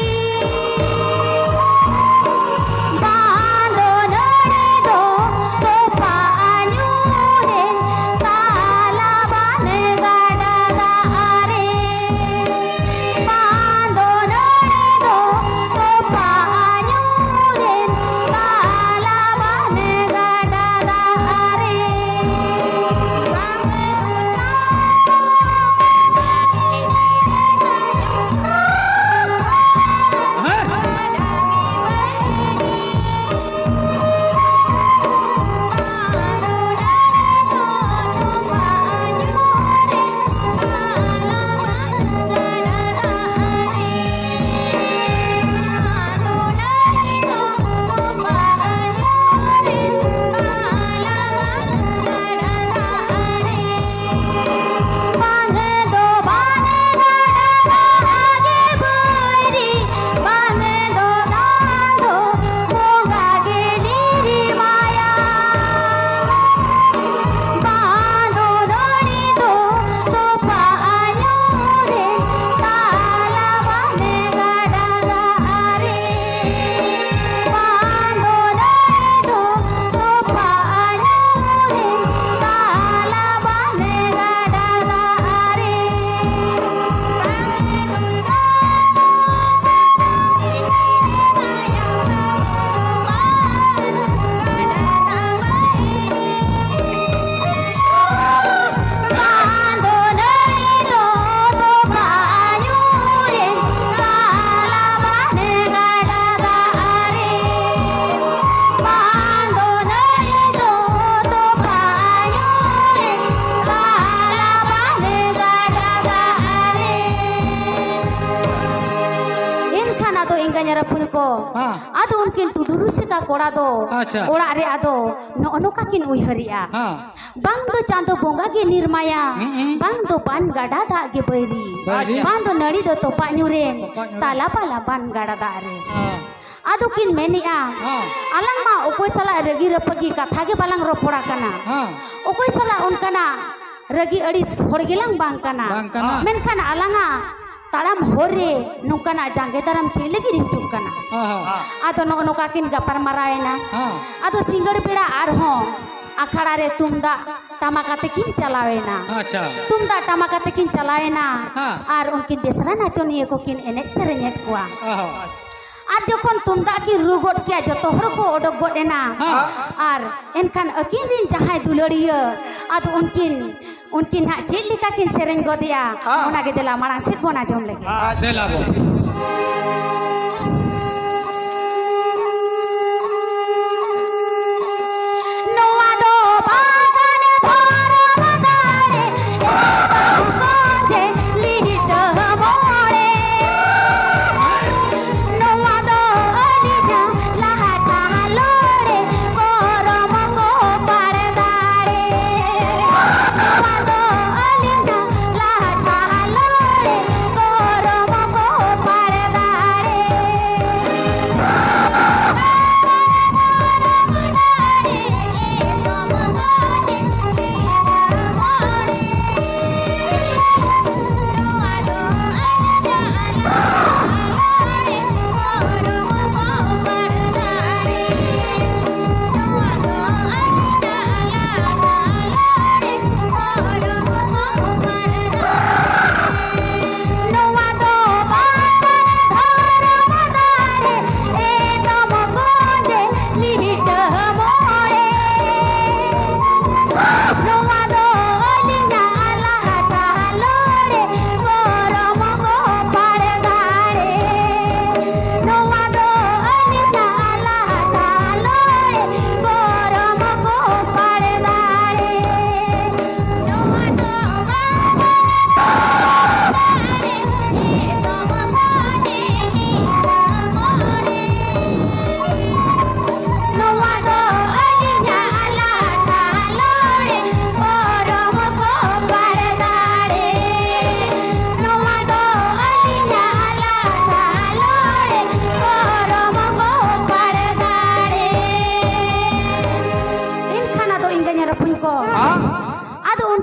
ᱵᱟᱝ ᱫᱚ ᱱᱟᱹᱲᱤ ᱫᱚ ᱛᱚᱯᱟ ᱧᱩᱨᱮᱱ ᱦᱮᱸ᱾ ᱟᱫᱚ ᱩᱱᱠᱤᱱ ᱴᱩᱰᱩ ᱨᱩᱥᱤᱠᱟ ᱠᱚᱲᱟ ᱫᱚ ᱟᱪᱪᱷᱟ᱾ ᱚᱲᱟᱜ ᱨᱮ ᱟᱫᱚ ᱱᱚᱜᱼᱚ ᱱᱚᱝᱠᱟ ᱠᱤᱱ ᱩᱭᱦᱟᱹᱨᱮᱜᱼᱟ᱾ ᱦᱮᱸ᱾ ᱵᱟᱝ ᱫᱚ ᱪᱟᱸᱫᱚ ᱵᱚᱸᱜᱟ ᱜᱮ ᱱᱤᱨᱢᱟᱭᱟ, ᱦᱩᱸ, ᱦᱩᱸ᱾ ᱵᱟᱝ ᱫᱚ ᱵᱟᱱ ᱜᱟᱰᱟ ᱫᱟᱜ ᱜᱮ ᱵᱟᱹᱭᱨᱤ, ᱵᱟᱹᱭᱨᱤ᱾ ᱵᱟᱝ ᱫᱚ ᱱᱟᱹᱲᱤ ᱫᱚ ᱛᱚᱯᱟᱜ ᱧᱩᱨᱮᱱ, ᱛᱚᱯᱟᱜ ᱧᱩᱨᱮᱱ᱾ ᱛᱟᱞᱟ ᱯᱟᱞᱟ ᱵᱟᱱ ᱜᱟᱰᱟ ᱫᱟᱜ ᱨᱮ᱾ ᱦᱮᱸ᱾ ᱟᱫᱚ ᱠᱤᱱ ᱢᱮᱱᱮᱜᱼᱟ, ᱦᱮᱸ᱾ ᱟᱞᱟᱝ ᱢᱟ ᱚᱠᱚᱭ ᱥᱟᱞᱟᱜ ᱨᱟᱹᱜᱤ ᱨᱟᱹᱯᱟᱹᱜᱤ ᱠᱟᱛᱷᱟ ᱜᱮ ᱵᱟᱞᱟᱝ ᱨᱚᱯᱚᱲ ᱟᱠᱟᱱᱟ᱾ ᱦᱮᱸ᱾ ᱚᱠᱚᱭ ᱥᱟᱞᱟᱜ ᱚᱱᱠᱟᱱᱟᱜ ᱨᱟᱹᱜᱤ ᱟᱹᱲᱤᱥ ᱦᱚᱲ ᱜᱮᱞᱟᱝ ᱵᱟᱝ ᱠᱟᱱᱟ᱾ ᱵᱟᱝ ᱠᱟᱱᱟ᱾ ᱢᱮᱱᱠᱷᱟᱱ ᱟᱞᱟᱝᱟᱜ ᱛᱟᱲᱟᱢ ᱦᱚᱨ ᱨᱮ ᱱᱚᱝᱠᱟᱱᱟᱜ ᱡᱟᱸᱜᱮ ᱫᱟᱨᱟᱢ ᱪᱮᱫ ᱞᱟᱹᱜᱤᱫ ᱦᱤᱡᱩᱜ ᱠᱟᱱᱟ? ᱦᱮᱸ, ᱦᱮᱸ᱾ ᱟᱫᱚ ᱱᱚᱜᱼᱚ ᱱᱚᱝᱠᱟ ᱠᱤᱱ ᱜᱟᱯᱟᱞ ᱢᱟᱨᱟᱣ ᱮᱱᱟ᱾ ᱦᱮᱸ᱾ ᱟᱫᱚ ᱥᱤᱸᱜᱟᱹᱲ ᱵᱮᱲᱟ ᱟᱨᱦᱚᱸ ᱟᱠᱷᱲᱟ ᱨᱮ ᱛᱩᱢᱫᱟᱜ ᱴᱟᱢᱟᱠ ᱟᱛᱮ ᱠᱤᱱ ᱪᱟᱞᱟᱣ ᱮᱱᱟ᱾ ᱟᱪᱪᱷᱟ᱾ ᱛᱩᱢᱫᱟᱜ ᱴᱟᱢᱟᱠ ᱟᱛᱮ ᱠᱤᱱ ᱪᱟᱞᱟᱣ ᱮᱱᱟ᱾ ᱦᱮᱸ᱾ ᱟᱨ ᱩᱱᱠᱤᱱ ᱵᱮᱥᱨᱟ ᱱᱟᱪᱚᱱᱤᱭᱟᱹ ᱠᱚ ᱠᱤᱱ ᱮᱱᱮᱡ ᱥᱮᱨᱮᱧᱮᱫ ᱠᱚᱣᱟ᱾ ᱚ ᱦᱚᱸ᱾ ᱟᱨ ᱡᱚᱠᱷᱚᱱ ᱛᱩᱢᱫᱟᱜ ᱠᱤᱱ ᱨᱩ ᱜᱚᱫ ᱠᱮᱜᱼᱟ, ᱡᱚᱛᱚ ᱦᱚᱲ ᱠᱚ ᱚᱰᱚᱠ ᱜᱚᱫ ᱮᱱᱟ᱾ ᱦᱮᱸ᱾ ᱟᱨ ᱮᱱᱠᱷᱟᱱ ᱟᱹᱠᱤᱱ ᱨᱤᱱ ᱡᱟᱦᱟᱸᱭ ᱫᱩᱞᱟᱹᱲᱤᱭᱟᱹ, ᱟᱫᱚ ᱩᱱᱠᱤᱱ, ᱩᱱᱠᱤᱱ ᱦᱟᱸᱜ ᱪᱮᱫ ᱞᱮᱠᱟ ᱠᱤᱱ ᱥᱮᱨᱮᱧ ᱜᱚᱫᱮᱜᱼᱟ, ᱦᱮᱸ᱾ ᱚᱱᱟ ᱜᱮ ᱫᱮᱞᱟ ᱢᱟᱲᱟᱝ ᱥᱮᱫ ᱵᱚᱱ ᱟᱸᱡᱚᱢ ᱞᱮᱜᱮ᱾ ᱫᱮᱞᱟ ᱵᱚᱱ᱾ ᱱᱚᱣᱟ ᱫᱚ ᱵᱟᱜᱟᱱ ᱫᱷᱚᱨᱚᱢ ᱫᱟᱲᱮ, ᱮ ᱵᱟᱹᱦᱩ ᱠᱚᱧᱡᱮ ᱞᱤᱴᱟᱹ ᱢᱚᱬᱮ᱾ ᱱᱚᱣᱟ ᱫᱚ ᱟᱹᱞᱤᱧᱟᱜ ᱞᱟᱦᱟ ᱴᱟᱞᱚᱲᱮ, ᱠᱚᱨᱚᱢ ᱠᱚ ᱯᱟᱲ ᱫᱟᱲᱮ᱾ ᱱᱚᱣᱟ ᱫᱚ ᱟᱹᱞᱤᱧᱟᱜ ᱞᱟᱦᱟ ᱴᱟᱞᱚᱲᱮ, ᱠᱚᱨᱚᱢ ᱠᱚ ᱯᱟᱲ ᱫᱟᱲᱮ᱾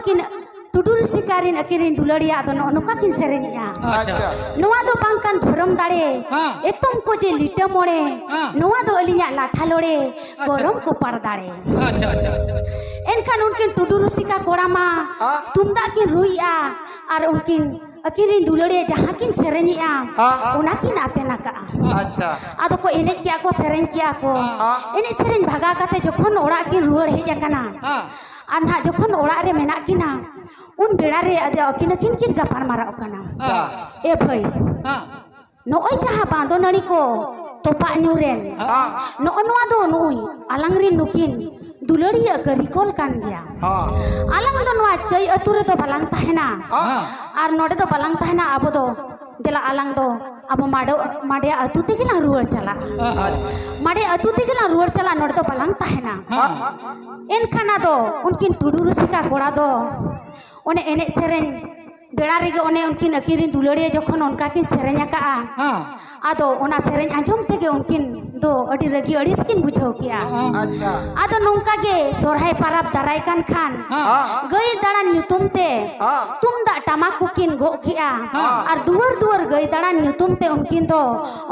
ᱠᱤᱱ ᱴᱩᱰᱩ ᱨᱩᱥᱤᱠᱟ ᱨᱤᱱ ᱟᱹᱠᱤᱱ ᱨᱤᱱ ᱫᱩᱞᱟᱹᱲᱤᱭᱟᱹ ᱫᱚ ᱱᱚᱜᱼᱚ ᱱᱚᱝᱠᱟ ᱠᱤᱱ ᱥᱮᱨᱮᱧᱮᱜᱼᱟ᱾ ᱟᱪᱪᱷᱟ᱾ ᱱᱚᱣᱟ ᱫᱚ ᱵᱟᱝ ᱠᱟᱱ ᱫᱷᱚᱨᱚᱢ ᱫᱟᱲᱮ, ᱦᱮᱸ᱾ ᱮᱛᱚᱢ ᱠᱚ ᱡᱮ ᱞᱤᱴᱟᱹ ᱢᱚᱬᱮ, ᱦᱮᱸ᱾ ᱱᱚᱣᱟ ᱫᱚ ᱟᱹᱞᱤᱧᱟᱜ ᱞᱟᱴᱷᱟ ᱞᱚᱲᱮ, ᱟᱪᱪᱷᱟ᱾ ᱜᱚᱨᱚᱢ ᱠᱚᱯᱟᱲ ᱫᱟᱲᱮ᱾ ᱟᱪᱪᱷᱟ, ᱟᱪᱪᱷᱟ, ᱟᱪᱪᱷᱟ᱾ ᱮᱱᱠᱷᱟᱱ ᱩᱱᱠᱤᱱ ᱴᱩᱰᱩ ᱨᱩᱥᱤᱠᱟ ᱠᱚᱲᱟ ᱢᱟ ᱦᱮᱸ᱾ ᱛᱩᱢᱫᱟᱜ ᱠᱤᱱ ᱨᱩᱭᱮᱜᱼᱟ ᱟᱨ ᱩᱱᱠᱤᱱ ᱟᱹᱠᱤᱱ ᱨᱤᱱ ᱫᱩᱞᱟᱹᱲᱤᱭᱟᱹ ᱡᱟᱦᱟᱸ ᱠᱤᱱ ᱥᱮᱨᱮᱧᱮᱜᱼᱟ, ᱦᱮᱸ᱾ ᱚᱱᱟ ᱠᱤᱱ ᱟᱛᱮᱱ ᱟᱠᱟᱜᱼᱟ᱾ ᱟᱪᱪᱷᱟ᱾ ᱟᱫᱚ ᱠᱚ ᱮᱱᱮᱡ ᱠᱮᱜᱼᱟ ᱠᱚ, ᱥᱮᱨᱮᱧ ᱠᱮᱜᱼᱟ ᱠᱚ᱾ ᱦᱮᱸ᱾ ᱮᱱᱮᱡ ᱥᱮᱨᱮᱧ ᱵᱷᱟᱜᱟᱣ ᱠᱟᱛᱮ ᱡᱚᱠᱷᱚᱱ ᱚᱲᱟᱜ ᱠᱤᱱ ᱨᱩᱣᱟᱹᱲ ᱦᱮᱡ ᱟᱠᱟᱱᱟ, ᱦᱮᱸ᱾ ᱟᱨ ᱱᱟᱦᱟᱜ ᱡᱚᱠᱷᱚᱱ ᱚᱲᱟᱜ ᱨᱮ ᱢᱮᱱᱟᱜ ᱠᱤᱱᱟ, ᱩᱱ ᱵᱮᱲᱟ ᱨᱮ ᱟᱫᱚ ᱟᱹᱠᱤᱱ ᱟᱹᱠᱤᱱ ᱠᱤᱱ ᱜᱟᱯᱟᱞ ᱢᱟᱨᱟᱣ ᱠᱟᱱᱟ᱾ ᱦᱮᱸ᱾ ᱮ ᱵᱷᱟᱹᱭ, ᱦᱮᱸ᱾ ᱱᱚᱜᱼᱚᱭ ᱡᱟᱦᱟᱸ ᱵᱟᱸᱫᱚ ᱱᱟᱹᱲᱤ ᱠᱚ ᱛᱚᱯᱟᱜ ᱧᱩᱨᱮᱱ, ᱦᱮᱸ᱾ ᱱᱚᱜᱼᱚ ᱱᱚᱣᱟ ᱫᱚ ᱱᱩᱭ ᱟᱞᱟᱝ ᱨᱤᱱ ᱱᱩᱠᱤᱱ ᱫᱩᱞᱟᱹᱲᱤᱭᱟᱹ ᱠᱟᱹᱨᱤᱜᱚᱞ ᱠᱟᱱ ᱜᱮᱭᱟ᱾ ᱦᱮᱸ᱾ ᱟᱞᱟᱝ ᱫᱚ ᱱᱚᱣᱟ ᱪᱟᱹᱭ ᱟᱹᱛᱩ ᱨᱮᱫᱚ ᱵᱟᱞᱟᱝ ᱛᱟᱦᱮᱱᱟ᱾ ᱦᱮᱸ᱾ ᱟᱨ ᱱᱚᱰᱮ ᱫᱚ ᱵᱟᱞᱟᱝ ᱛᱟᱦᱮᱱᱟ, ᱟᱵᱚ ᱫᱚ ᱫᱮᱞᱟ ᱟᱞᱟᱝ ᱫᱚ ᱟᱵᱚ ᱢᱟᱰᱚ-, ᱢᱟᱰᱮᱭᱟ ᱟᱹᱛᱩ ᱛᱮᱜᱮ ᱞᱟᱝ ᱨᱩᱣᱟᱹᱲ ᱪᱟᱞᱟᱜᱼᱟ᱾ ᱦᱮᱸ᱾ ᱢᱟᱰᱮᱭᱟ ᱟᱹᱛᱩ ᱛᱮᱜᱮ ᱞᱟᱝ ᱨᱩᱣᱟᱹᱲ ᱪᱟᱞᱟᱜᱼᱟ, ᱱᱚᱰᱮ ᱫᱚ ᱵᱟᱞᱟᱝ ᱛᱟᱦᱮᱱᱟ᱾ ᱦᱮᱸ᱾ ᱮᱱᱠᱷᱟᱱ ᱟᱫᱚ ᱩᱱᱠᱤᱱ ᱴᱩᱰᱩ ᱨᱩᱥᱤᱠᱟ ᱠᱚᱲᱟ ᱫᱚ ᱚᱱᱮ ᱮᱱᱮᱡ ᱥᱮᱨᱮᱧ ᱵᱮᱲᱟ ᱨᱮᱜᱮ ᱚᱱᱮ ᱩᱱᱠᱤᱱ ᱟᱹᱠᱤᱱ ᱨᱤᱱ ᱫᱩᱞᱟᱹᱲᱤᱭᱟᱹ ᱡᱚᱠᱷᱚᱱ ᱚᱱᱠᱟ ᱠᱤᱱ ᱥᱮᱨᱮᱧ ᱟᱠᱟᱜᱼᱟ, ᱦᱮᱸ᱾ ᱟᱫᱚ ᱚᱱᱟ ᱥᱮᱨᱮᱧ ᱟᱸᱡᱚᱢ ᱛᱮᱜᱮ ᱩᱱᱠᱤᱱ ᱫᱚ ᱟᱹᱰᱤ ᱨᱟᱹᱜᱤ ᱟᱹᱲᱤᱥ ᱠᱤᱱ ᱵᱩᱡᱷᱟᱹᱣ ᱠᱮᱜᱼᱟ᱾ ᱦᱮᱸ᱾ ᱟᱪᱪᱷᱟ᱾ ᱟᱫᱚ ᱱᱚᱝᱠᱟ ᱜᱮ ᱥᱚᱨᱦᱟᱭ ᱯᱟᱨᱟᱵᱽ ᱫᱟᱨᱟᱭ ᱠᱟᱱ ᱠᱷᱟᱱ ᱦᱮᱸ᱾ ᱜᱟᱹᱭ ᱫᱟᱬᱟᱱ ᱧᱩᱛᱩᱢ ᱛᱮ ᱦᱮᱸ᱾ ᱛᱩᱢᱫᱟᱜ ᱴᱟᱢᱟᱠ ᱠᱚᱠᱤᱱ ᱜᱚᱜ ᱠᱮᱜᱼᱟ᱾ ᱦᱮᱸ᱾ ᱟᱨ ᱫᱩᱣᱟᱹᱨ ᱫᱩᱣᱟᱹᱨ ᱜᱟᱹᱭ ᱫᱟᱬᱟᱱ ᱧᱩᱛᱩᱢ ᱛᱮ ᱩᱱᱠᱤᱱ ᱫᱚ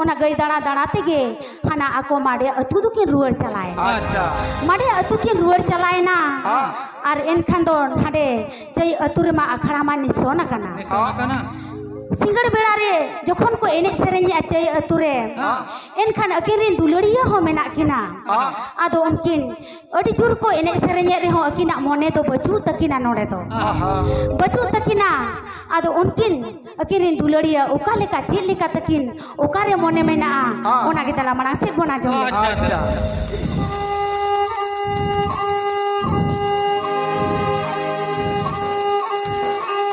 ᱚᱱᱟ ᱜᱟᱹᱭ ᱫᱟᱬᱟ ᱫᱟᱬᱟ ᱛᱮᱜᱮ ᱦᱟᱱᱟ ᱟᱠᱚ ᱢᱟᱰᱮ ᱟᱹᱛᱩ ᱫᱚᱠᱤᱱ ᱨᱩᱣᱟᱹᱲ ᱪᱟᱞᱟᱣᱮᱱᱟ᱾ ᱟᱪᱪᱷᱟ᱾ ᱢᱟᱰᱮ ᱟᱹᱛᱩ ᱠᱤᱱ ᱨᱩᱣᱟᱹᱲ ᱪᱟᱞᱟᱣᱮᱱᱟ᱾ ᱦᱮᱸ᱾ ᱟᱨ ᱮᱱᱠᱷᱟᱱ ᱫᱚ ᱱᱟᱰᱮ ᱪᱟᱹᱭ ᱟᱹᱛᱩ ᱨᱮᱢᱟ ᱟᱠᱷᱲᱟ ᱢᱟ ᱱᱤᱥᱚᱱ ᱟᱠᱟᱱᱟ᱾ ᱱᱤᱥᱚᱱ ᱟᱠᱟᱱᱟ᱾ ᱥᱤᱸᱜᱟᱹᱲ ᱵᱮᱲᱟ ᱨᱮ ᱡᱚᱠᱷᱚᱱ ᱠᱚ ᱮᱱᱮᱡ ᱥᱮᱨᱮᱧᱮᱜᱼᱟ ᱪᱟᱹᱭ ᱟᱹᱛᱩ ᱨᱮ, ᱦᱮᱸ᱾ ᱮᱱᱠᱷᱟᱱ ᱟᱹᱠᱤᱱ ᱨᱤᱱ ᱫᱩᱞᱟᱹᱲᱤᱭᱟᱹ ᱦᱚᱸ ᱢᱮᱱᱟᱜ ᱠᱤᱱᱟ᱾ ᱦᱮᱸ᱾ ᱟᱫᱚ ᱩᱱᱠᱤᱱ ᱟᱹᱰᱤ ᱡᱳᱨ ᱠᱚ ᱮᱱᱮᱡ ᱥᱮᱨᱮᱧᱮᱫ ᱨᱮᱦᱚᱸ ᱟᱹᱠᱤᱱᱟᱜ ᱢᱚᱱᱮ ᱫᱚ ᱵᱟᱹᱪᱩᱜ ᱛᱟᱹᱠᱤᱱᱟ ᱱᱚᱰᱮ ᱫᱚ᱾ ᱦᱮᱸ᱾ ᱵᱟᱹᱪᱩᱜ ᱛᱟᱹᱠᱤᱱᱟ᱾ ᱟᱫᱚ ᱩᱱᱠᱤᱱ ᱟᱹᱠᱤᱱ ᱨᱤᱱ ᱫᱩᱞᱟᱹᱲᱤᱭᱟᱹ ᱚᱠᱟ ᱞᱮᱠᱟ ᱪᱮᱫ ᱞᱮᱠᱟ ᱛᱟᱹᱠᱤᱱ ᱚᱠᱟᱨᱮ ᱢᱚᱱᱮ ᱢᱮᱱᱟᱜᱼᱟ, ᱦᱮᱸ᱾ ᱚᱱᱟ ᱜᱮ ᱫᱮᱞᱟ ᱢᱟᱲᱟᱝ ᱥᱮᱫ ᱵᱚᱱ ᱟᱸᱡᱚᱢ ᱞᱮᱜᱮ᱾ ᱟᱪᱪᱷᱟ, ᱟᱪᱪᱷᱟ᱾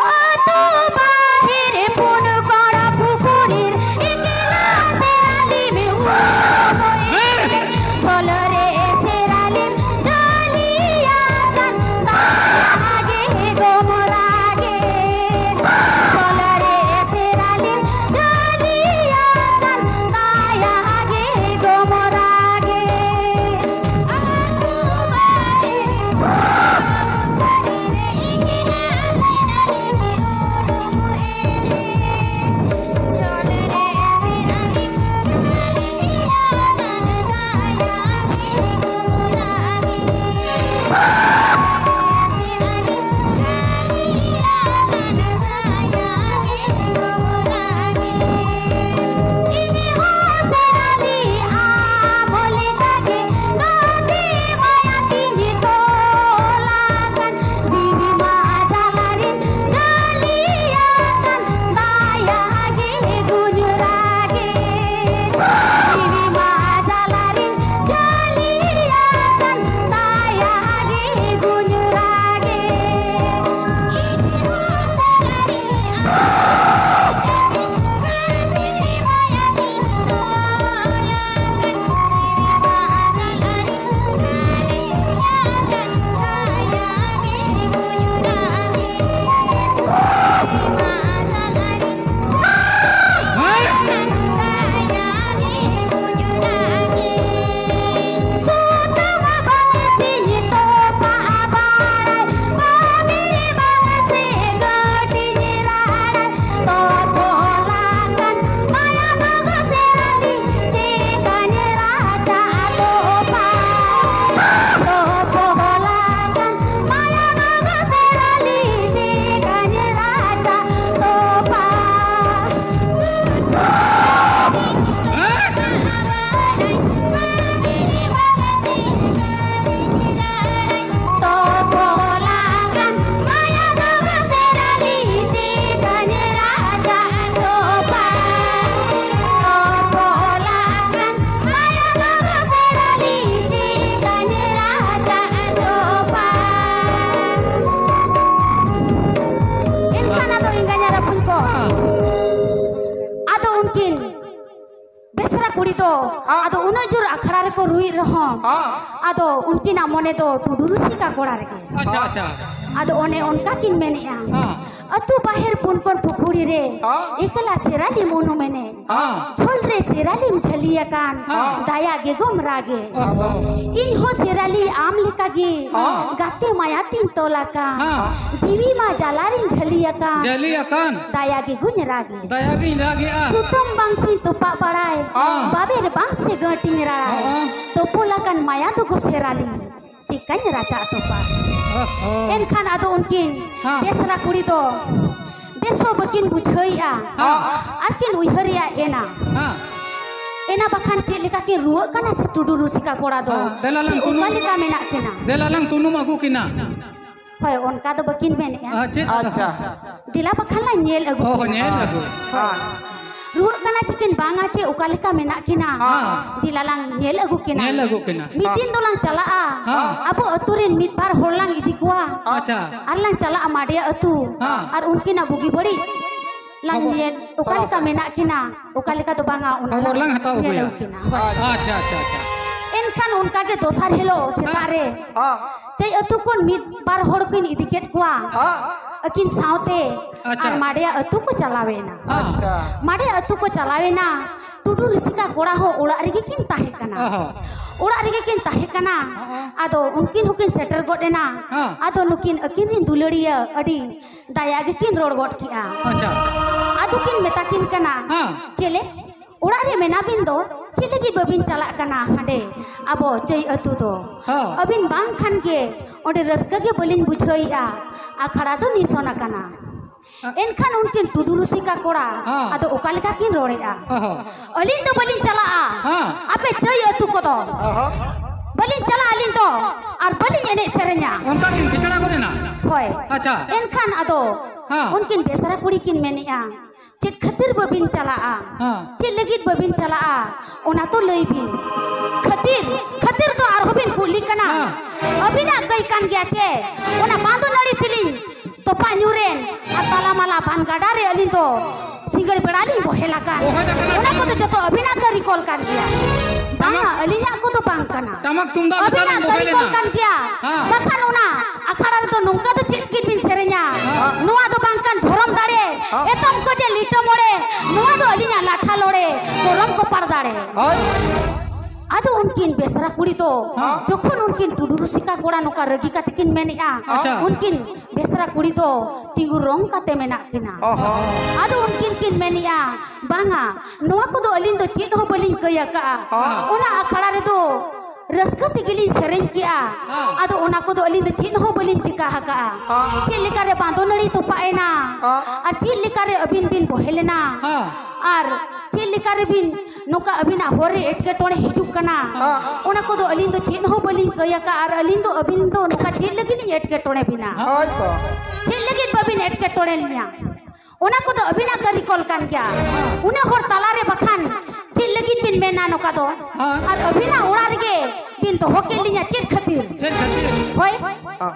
ᱟᱹᱛᱩ ᱵᱟᱦᱮᱨ ᱯᱩᱱ ᱠᱚᱲᱟ ᱯᱩᱠᱷᱩᱨᱤ ᱮᱠᱞᱟ ᱥᱮ ᱟᱹᱞᱤ ᱢᱮ ᱩᱱ ᱦᱚᱭ ᱵᱚᱞᱚ ᱨᱮ ᱥᱮᱨᱟᱞᱤ ᱡᱟᱹᱞᱤᱭᱟ ᱪᱟᱸᱫᱟ ᱜᱮ ᱜᱚᱢᱨᱟ ᱜᱮ ᱵᱚᱞᱚ ᱨᱮ ᱥᱮᱨᱟᱞᱤ ᱡᱟᱹᱞᱤᱭᱟ ᱪᱟᱸᱫᱟ ᱜᱮ ᱜᱚᱢᱨᱟ ᱜᱮ ᱫᱚ ᱟᱫᱚ ᱩᱱᱟᱹᱜ ᱡᱳᱨ ᱟᱠᱷᱲᱟ ᱨᱮᱠᱚ ᱨᱩᱭᱮᱫ ᱨᱮᱦᱚᱸ, ᱟᱫᱚ ᱩᱱᱠᱤᱱᱟᱜ ᱢᱚᱱᱮ ᱫᱚ ᱴᱩᱰᱩ ᱨᱩᱥᱤᱠᱟ ᱠᱚᱲᱟ ᱨᱮᱜᱮ᱾ ᱟᱪᱪᱷᱟ, ᱟᱪᱪᱷᱟ᱾ ᱟᱫᱚ ᱚᱱᱮ ᱚᱱᱠᱟ ᱠᱤᱱ ᱢᱮᱱᱮᱜᱼᱟ, ᱦᱮᱸ᱾ ᱟᱹᱛᱩ ᱵᱟᱦᱮᱨ ᱯᱩᱱ ᱠᱚᱱ ᱯᱩᱠᱷᱩᱨᱤ ᱨᱮ ᱦᱮᱸ᱾ ᱮᱠᱞᱟ ᱥᱮᱨᱟᱞᱤ ᱢᱩᱱᱩᱢ ᱮᱱᱮᱡ᱾ ᱦᱮᱸ᱾ ᱡᱷᱚᱞ ᱨᱮ ᱥᱮᱨᱟᱞᱤᱢ ᱡᱷᱟᱹᱞᱤ ᱟᱠᱟᱱ, ᱦᱮᱸ᱾ ᱫᱟᱭᱟ ᱜᱮ ᱜᱚᱢ ᱨᱟᱜᱮ᱾ ᱚ᱾ ᱤᱧ ᱦᱚᱸ ᱥᱮᱨᱟᱞᱤ ᱟᱢ ᱞᱮᱠᱟ ᱜᱮ, ᱦᱮᱸ᱾ ᱜᱟᱛᱮ ᱢᱟᱭᱟ ᱛᱤᱧ ᱛᱚᱞ ᱟᱠᱟᱱ, ᱦᱮᱸ᱾ ᱡᱤᱣᱤ ᱢᱟ ᱡᱟᱞᱟ ᱨᱤᱧ ᱡᱷᱟᱹᱞᱤ ᱟᱠᱟᱱ, ᱡᱷᱟᱹᱞᱤ ᱟᱠᱟᱱ᱾ ᱫᱟᱭᱟ ᱜᱮ ᱜᱩᱧ ᱨᱟᱜᱮ᱾ ᱫᱟᱭᱟ ᱜᱤᱧ ᱨᱟᱜᱮᱜᱼᱟ᱾ ᱥᱩᱛᱟᱹᱢ ᱵᱟᱝ ᱥᱤᱧ ᱛᱚᱯᱟᱜ ᱵᱟᱲᱟᱭ, ᱦᱮᱸ᱾ ᱵᱟᱵᱮᱨ ᱵᱟᱝ ᱥᱮ ᱜᱟᱹᱴᱤᱧ ᱨᱟᱲᱟᱭ, ᱦᱮᱸ᱾ ᱛᱚᱯᱚᱞ ᱟᱠᱟᱱ ᱢᱟᱭᱟ ᱫᱚ ᱜᱚ ᱥᱮᱨᱟᱞᱤ᱾ ᱪᱤᱠᱟᱹᱧ ᱨᱟᱪᱟᱜ ᱛᱚᱯᱟ᱾ ᱚᱦᱚ᱾ ᱮᱱᱠᱷᱟᱱ ᱟᱫᱚ ᱩᱱᱠᱤᱱ ᱦᱮᱸ᱾ ᱵᱮᱥᱨᱟ ᱠᱩᱲᱤ ᱫᱚ ᱵᱮᱥ ᱦᱚᱸ ᱵᱟᱹᱠᱤᱱ ᱵᱩᱡᱷᱟᱹᱣᱮᱜᱼᱟ᱾ ᱦᱮᱸ᱾ ᱟᱨ ᱠᱤᱱ ᱩᱭᱦᱟᱹᱨᱮᱜᱼᱟ ᱮᱱᱟ᱾ ᱦᱮᱸ᱾ ᱮᱱᱟ ᱵᱟᱠᱷᱟᱱ ᱪᱮᱫ ᱞᱮᱠᱟ ᱠᱤᱱ ᱨᱩᱣᱟᱹᱜ ᱠᱟᱱᱟ ᱥᱮ ᱴᱩᱰᱩ ᱨᱩᱥᱤᱠᱟ ᱠᱚᱲᱟ ᱫᱚ? ᱦᱮᱸ, ᱫᱮᱞᱟ ᱞᱟᱝ ᱪᱮᱫ ᱛᱩᱱᱩᱢ, ᱚᱠᱟ ᱞᱮᱠᱟ ᱢᱮᱱᱟᱜ ᱠᱤᱱᱟ? ᱫᱮᱞᱟ ᱞᱟᱝ ᱛᱩᱱᱩᱢ ᱟᱹᱜᱩ ᱠᱤᱱᱟ᱾ ᱦᱳᱭ, ᱚᱱᱠᱟ ᱫᱚ ᱵᱟᱹᱠᱤᱱ ᱢᱮᱱᱮᱜᱼᱟ᱾ ᱟᱨ ᱪᱮᱫ? ᱟᱪᱪᱷᱟ᱾ ᱫᱮᱞᱟ ᱵᱟᱠᱷᱟᱱ ᱞᱟᱝ ᱧᱮᱞ ᱟᱹᱜᱩ ᱦᱚᱸ, ᱠᱤᱱᱟ᱾ ᱧᱮᱞ ᱟᱹᱜᱩ᱾ ᱦᱮᱸ᱾ ᱨᱩᱣᱟᱹᱜ ᱠᱟᱱᱟ ᱪᱤᱠᱤᱱ ᱵᱟᱝᱟ ᱪᱮ ᱚᱠᱟ ᱞᱮᱠᱟ ᱢᱮᱱᱟᱜ ᱠᱤᱱᱟ? ᱦᱮᱸ᱾ ᱫᱮᱞᱟ ᱞᱟᱝ ᱧᱮᱞ ᱟᱹᱜᱩ ᱠᱤᱱᱟ᱾ ᱧᱮᱞ ᱟᱹᱜᱩ ᱠᱤᱱᱟ᱾ ᱢᱤᱫ ᱫᱤᱱ ᱫᱚᱞᱟᱝ ᱪᱟᱞᱟᱜᱼᱟ᱾ ᱦᱮᱸ᱾ ᱟᱵᱚ ᱟᱹᱛᱩ ᱨᱮᱱ ᱢᱤᱫ ᱵᱟᱨ ᱦᱚᱲ ᱞᱟᱝ ᱤᱫᱤ ᱠᱚᱣᱟ᱾ ᱟᱪᱪᱷᱟ᱾ ᱟᱨ ᱞᱟᱝ ᱪᱟᱞᱟᱜᱼᱟ ᱢᱟᱰᱮᱭᱟ ᱟᱹᱛᱩ᱾ ᱦᱮᱸ᱾ ᱟᱨ ᱩᱱᱠᱤᱱᱟᱜ ᱵᱩᱜᱤ ᱵᱟᱹᱲᱤᱡ ᱞᱟᱝ ᱠᱷᱚᱵᱚᱨ᱾ ᱧᱮᱞ, ᱚᱠᱟ ᱞᱮᱠᱟ ᱢᱮᱱᱟᱜ ᱠᱤᱱᱟ, ᱚᱠᱟ ᱞᱮᱠᱟ ᱫᱚ ᱵᱟᱝᱟ, ᱚᱱᱟ ᱠᱷᱚᱵᱚᱨ ᱞᱟᱝ ᱦᱟᱛᱟᱣ ᱧᱮᱞ ᱟᱹᱜᱩᱭᱟ᱾ ᱟᱹᱜᱩ ᱠᱤᱱᱟ᱾ ᱦᱳᱭ᱾ ᱟᱪᱪᱷᱟ, ᱟᱪᱪᱷᱟ, ᱟᱪᱪᱷᱟ᱾ ᱮᱱᱠᱷᱟᱱ ᱚᱱᱠᱟ ᱜᱮ ᱫᱚᱥᱟᱨ ᱦᱤᱞᱳᱜ ᱥᱮᱛᱟᱜ ᱨᱮ ᱦᱮᱸ᱾ ᱪᱟᱹᱭ ᱟᱹᱛᱩ ᱠᱷᱚᱱ ᱢᱤᱫ ᱵᱟᱨ ᱦᱚᱲ ᱠᱤᱱ ᱤᱫᱤ ᱠᱮᱫ ᱠᱚᱣᱟ᱾ ᱦᱮᱸ᱾ ᱟᱹᱠᱤᱱ ᱥᱟᱶᱛᱮ ᱟᱪᱪᱷᱟ᱾ ᱟᱨ ᱢᱟᱰᱮᱭᱟ ᱟᱹᱛᱩ ᱠᱚ ᱪᱟᱞᱟᱣᱮᱱᱟ᱾ ᱟᱪᱪᱷᱟ᱾ ᱢᱟᱰᱮᱭᱟ ᱟᱹᱛᱩ ᱠᱚ ᱪᱟᱞᱟᱣᱮᱱᱟ᱾ ᱴᱩᱰᱩ ᱨᱩᱥᱤᱠᱟ ᱠᱚᱲᱟ ᱦᱚᱸ ᱚᱲᱟᱜ ᱨᱮᱜᱮ ᱠᱤᱱ ᱛᱟᱦᱮᱸ ᱠᱟᱱᱟ᱾ ᱚᱦᱚ᱾ ᱚᱲᱟᱜ ᱨᱮᱜᱮ ᱠᱤᱱ ᱛᱟᱦᱮᱸ ᱠᱟᱱᱟ᱾ ᱦᱚᱸ᱾ ᱟᱫᱚ ᱩᱱᱠᱤᱱ ᱦᱚᱸᱠᱤᱱ ᱥᱮᱴᱮᱨ ᱜᱚᱫ ᱮᱱᱟ᱾ ᱦᱚᱸ᱾ ᱟᱫᱚ ᱱᱩᱠᱤᱱ ᱟᱹᱠᱤᱱ ᱨᱤᱱ ᱫᱩᱞᱟᱹᱲᱤᱭᱟᱹ ᱟᱹᱰᱤ ᱫᱟᱭᱟ ᱜᱮᱠᱤᱱ ᱨᱚᱲ ᱜᱚᱫ ᱠᱮᱜᱼᱟ᱾ ᱟᱪᱪᱷᱟ᱾ ᱟᱫᱚ ᱠᱤᱱ ᱢᱮᱛᱟ ᱠᱤᱱ ᱠᱟᱱᱟ, ᱦᱚᱸ᱾ ᱪᱮᱞᱮ, ᱚᱲᱟᱜ ᱨᱮ ᱢᱮᱱᱟᱜ ᱵᱤᱱ ᱫᱚ, ᱪᱮᱫ ᱞᱟᱹᱜᱤᱫ ᱵᱟᱹᱵᱤᱱ ᱪᱟᱞᱟᱜ ᱠᱟᱱᱟ ᱦᱟᱸᱰᱮ ᱟᱵᱚ ᱪᱟᱹᱭ ᱟᱹᱛᱩ ᱫᱚ? ᱦᱚᱸ᱾ ᱟᱹᱵᱤᱱ ᱵᱟᱝ ᱠᱷᱟᱱ ᱜᱮ ᱚᱸᱰᱮ ᱨᱟᱹᱥᱠᱟᱹ ᱜᱮ ᱵᱟᱹᱞᱤᱧ ᱵᱩᱡᱷᱟᱹᱣᱮᱜᱼᱟ᱾ ᱟᱠᱷᱲᱟ ᱫᱚ ᱱᱤᱥᱚᱱ ᱟᱠᱟᱱᱟ᱾ ᱮᱱᱠᱷᱟᱱ ᱩᱱᱠᱤᱱ ᱴᱩᱰᱩ ᱨᱩᱥᱤᱠᱟ ᱠᱚᱲᱟ ᱦᱚᱸ᱾ ᱟᱫᱚ ᱚᱠᱟ ᱞᱮᱠᱟ ᱠᱤᱱ ᱨᱚᱲᱮᱜᱼᱟ? ᱚᱦᱚ᱾ ᱟᱹᱞᱤᱧ ᱫᱚ ᱵᱟᱹᱞᱤᱧ ᱪᱟᱞᱟᱜᱼᱟ᱾ ᱦᱚᱸ᱾ ᱟᱯᱮ ᱪᱟᱹᱭ ᱟᱹᱛᱩ ᱠᱚᱫᱚ᱾ ᱚᱦᱚ᱾ ᱵᱟᱹᱞᱤᱧ ᱪᱟᱞᱟᱜᱼᱟ ᱟᱹᱞᱤᱧ ᱫᱚ᱾ ᱟᱨ ᱵᱟᱹᱞᱤᱧ ᱮᱱᱮᱡ ᱥᱮᱨᱮᱧᱟ᱾ ᱚᱱᱠᱟ ᱠᱤᱱ ᱠᱷᱮᱪᱲᱟ ᱜᱚᱫ ᱮᱱᱟ? ᱦᱳᱭ᱾ ᱟᱪᱪᱷᱟ᱾ ᱮᱱᱠᱷᱟᱱ ᱟᱫᱚ ᱦᱚᱸ᱾ ᱩᱱᱠᱤᱱ ᱵᱮᱥᱨᱟ ᱠᱩᱲᱤ ᱠᱤᱱ ᱢᱮᱱᱮᱜᱼᱟ, ᱪᱮᱫ ᱠᱷᱟᱹᱛᱤᱨ ᱵᱟᱹᱵᱤᱱ ᱪᱟᱞᱟᱜᱼᱟ? ᱦᱮᱸ᱾ ᱪᱮᱫ ᱞᱟᱹᱜᱤᱫ ᱵᱟᱹᱵᱤᱱ ᱪᱟᱞᱟᱜᱼᱟ? ᱚᱱᱟ ᱛᱚ ᱞᱟᱹᱭ ᱵᱤᱱ᱾ ᱠᱷᱟᱹᱛᱤᱨ, ᱠᱷᱟᱹᱛᱤᱨ ᱫᱚ ᱟᱨᱦᱚᱸ ᱵᱤᱱ ᱠᱩᱞᱤ ᱠᱟᱱᱟ? ᱦᱮᱸ᱾ ᱟᱹᱵᱤᱱᱟᱜ ᱠᱟᱹᱭ ᱠᱟᱱ ᱜᱮᱭᱟ ᱪᱮ? ᱚᱱᱟ ᱵᱟᱸᱫᱚ ᱱᱟᱹᱲᱤ ᱛᱮᱞᱤᱧ ᱛᱚᱯᱟ ᱧᱩᱨᱮᱱ ᱟᱨ ᱛᱟᱞᱟ ᱢᱟᱞᱟ ᱵᱟᱱ ᱜᱟᱰᱟ ᱨᱮ ᱟᱹᱞᱤᱧ ᱫᱚ ᱥᱤᱸᱜᱟᱹᱲ ᱵᱮᱲᱟ ᱞᱤᱧ ᱵᱚᱦᱮᱞ ᱮᱞᱟᱠᱟ᱾ ᱚᱱᱟ ᱠᱚᱫᱚ ᱡᱚᱛᱚ ᱟᱹᱵᱤᱱᱟᱜ ᱠᱟᱹᱨᱤᱜᱚᱞ ᱠᱟᱱ ᱜᱮᱭᱟ᱾ ᱵᱟᱝᱟ, ᱟᱹᱞᱤᱧᱟᱜ ᱠᱚᱫᱚ ᱵᱟᱝ ᱠᱟᱱᱟ᱾ ᱴᱟᱢᱟᱠ ᱛᱩᱢᱫᱟᱜ ᱢᱮᱥᱟ ᱟᱹᱵᱤᱱᱟᱜ ᱞᱤᱧ ᱵᱚᱦᱮᱞ ᱠᱟᱹᱨᱤᱜᱚᱞ ᱮᱱᱟ᱾ ᱠᱟᱱ ᱜᱮᱭᱟ᱾ ᱦᱮᱸ᱾ ᱵᱟᱠᱷᱟᱱ ᱚᱱᱟ ᱟᱠᱷᱲᱟ ᱨᱮᱫᱚ ᱱᱚᱝᱠᱟ ᱫᱚ ᱪᱮᱫ ᱠᱤᱱ ᱵᱤᱱ ᱥᱮᱨᱮᱧᱟ? ᱦᱮᱸ᱾ ᱱᱚᱣᱟ ᱫᱚ ᱵᱟᱝ ᱠᱟᱱ ᱫᱷᱚᱨᱚᱢ ᱫᱟᱲᱮ, ᱦᱮᱸ᱾ ᱮᱛᱚᱢ ᱠᱚ ᱡᱮ ᱞᱤᱴᱟᱹ ᱢᱚᱬᱮ, ᱱᱚᱣᱟ ᱫᱚ ᱟᱹᱞᱤᱧᱟᱜ ᱞᱟᱴᱷᱟ ᱞᱚᱲᱮ, ᱫᱷᱚᱨᱚᱢ ᱠᱚᱯᱟᱲ ᱫᱟᱲᱮ᱾ ᱦᱳᱭ᱾ ᱟᱫᱚ ᱩᱱᱠᱤᱱ ᱵᱮᱥᱨᱟ ᱠᱩᱲᱤ ᱫᱚ ᱦᱮᱸ᱾ ᱡᱚᱠᱷᱚᱱ ᱩᱱᱠᱤᱱ ᱴᱩᱰᱩ ᱨᱩᱥᱤᱠᱟ ᱠᱚᱲᱟ ᱱᱚᱝᱠᱟ ᱨᱟᱹᱜᱤ ᱠᱟᱛᱮ ᱠᱤᱱ ᱢᱮᱱᱮᱜᱼᱟ, ᱟᱪᱪᱷᱟ᱾ ᱩᱱᱠᱤᱱ ᱵᱮᱥᱨᱟ ᱠᱩᱲᱤ ᱫᱚ ᱛᱤᱸᱜᱩ ᱨᱚᱝ ᱠᱟᱛᱮ ᱢᱮᱱᱟᱜ ᱠᱤᱱᱟ᱾ ᱚ ᱦᱚᱸ᱾ ᱟᱫᱚ ᱩᱱᱠᱤᱱ ᱠᱤᱱ ᱢᱮᱱᱮᱜᱼᱟ, "ᱵᱟᱝᱟ, ᱱᱚᱣᱟ ᱠᱚᱫᱚ ᱟᱹᱞᱤᱧ ᱫᱚ ᱪᱮᱫ ᱦᱚᱸ ᱵᱟᱹᱞᱤᱧ ᱠᱟᱹᱭ ᱟᱠᱟᱜᱼᱟ᱾ ᱦᱚᱸ᱾ ᱚᱱᱟ ᱟᱠᱷᱲᱟ ᱨᱮᱫᱚ ᱨᱟᱹᱥᱠᱟᱹ ᱛᱮᱜᱮᱞᱤᱧ ᱥᱮᱨᱮᱧ ᱠᱮᱜᱼᱟ᱾ ᱦᱚᱸ᱾ ᱟᱫᱚ ᱚᱱᱟ ᱠᱚᱫᱚ ᱟᱹᱞᱤᱧ ᱫᱚ ᱪᱮᱫ ᱦᱚᱸ ᱵᱟᱹᱞᱤᱧ ᱪᱤᱠᱟ ᱟᱠᱟᱜᱼᱟ᱾ ᱦᱚᱸ᱾ ᱪᱮᱫ ᱞᱮᱠᱟᱨᱮ ᱵᱟᱸᱫᱚ ᱱᱟᱹᱲᱤ ᱛᱚᱯᱟᱜ ᱮᱱᱟ? ᱦᱚᱸ᱾ ᱟᱨ ᱪᱮᱫ ᱞᱮᱠᱟᱨᱮ ᱟᱹᱵᱤᱱ ᱵᱤᱱ ᱵᱚᱦᱮᱞ ᱮᱱᱟ? ᱦᱚᱸ᱾ ᱟᱨ ᱪᱮᱫ ᱞᱮᱠᱟ ᱨᱮᱵᱤᱱ ᱱᱚᱝᱠᱟ ᱟᱹᱵᱤᱱᱟᱜ ᱦᱚᱨ ᱨᱮ ᱮᱴᱠᱮᱴᱚᱬᱮ ᱦᱤᱡᱩᱜ ᱠᱟᱱᱟ, ᱦᱚᱸ᱾ ᱚᱱᱟ ᱠᱚᱫᱚ ᱟᱹᱞᱤᱧ ᱫᱚ ᱪᱮᱫ ᱦᱚᱸ ᱵᱟᱹᱞᱤᱧ ᱠᱟᱹᱭ ᱟᱠᱟᱫᱼᱟ᱾ ᱟᱨ ᱟᱹᱞᱤᱧ ᱫᱚ ᱟᱹᱵᱤᱱ ᱫᱚ ᱱᱚᱝᱠᱟ ᱪᱮᱫ ᱞᱟᱹᱜᱤᱫ ᱞᱤᱧ ᱮᱴᱠᱮᱴᱚᱬᱮ ᱵᱤᱱᱟ? ᱦᱳᱭ ᱛᱚ᱾ ᱪᱮᱫ ᱞᱟᱹᱜᱤᱫ ᱵᱟᱹᱵᱤᱱ ᱮᱴᱠᱮᱴᱚᱬᱮ ᱞᱤᱧᱟ? ᱚᱱᱟ ᱠᱚᱫᱚ ᱟᱹᱵᱤᱱᱟᱜ ᱠᱟᱹᱨᱤᱠᱚᱞ ᱠᱟᱱ ᱜᱮᱭᱟ, ᱩᱱᱟᱹᱜ ᱦᱚᱲ ᱛᱟᱞᱟᱨᱮ ᱵᱟᱠᱷᱟᱱ ᱪᱮᱫ ᱞᱟᱹᱜᱤᱫ ᱵᱤᱱ ᱢᱮᱱᱟ ᱱᱚᱝᱠᱟ ᱫᱚ? ᱦᱮᱸ᱾ ᱟᱨ ᱟᱹᱵᱤᱱᱟᱜ ᱚᱲᱟᱜ ᱨᱮᱜᱮ ᱵᱤᱱ ᱫᱚᱦᱚ ᱠᱮᱫ ᱞᱤᱧᱟ ᱪᱮᱫ ᱠᱷᱟᱹᱛᱤᱨ? ᱪᱮᱫ ᱠᱷᱟᱹᱛᱤᱨ? ᱦᱳᱭ᱾ ᱦᱮᱸ᱾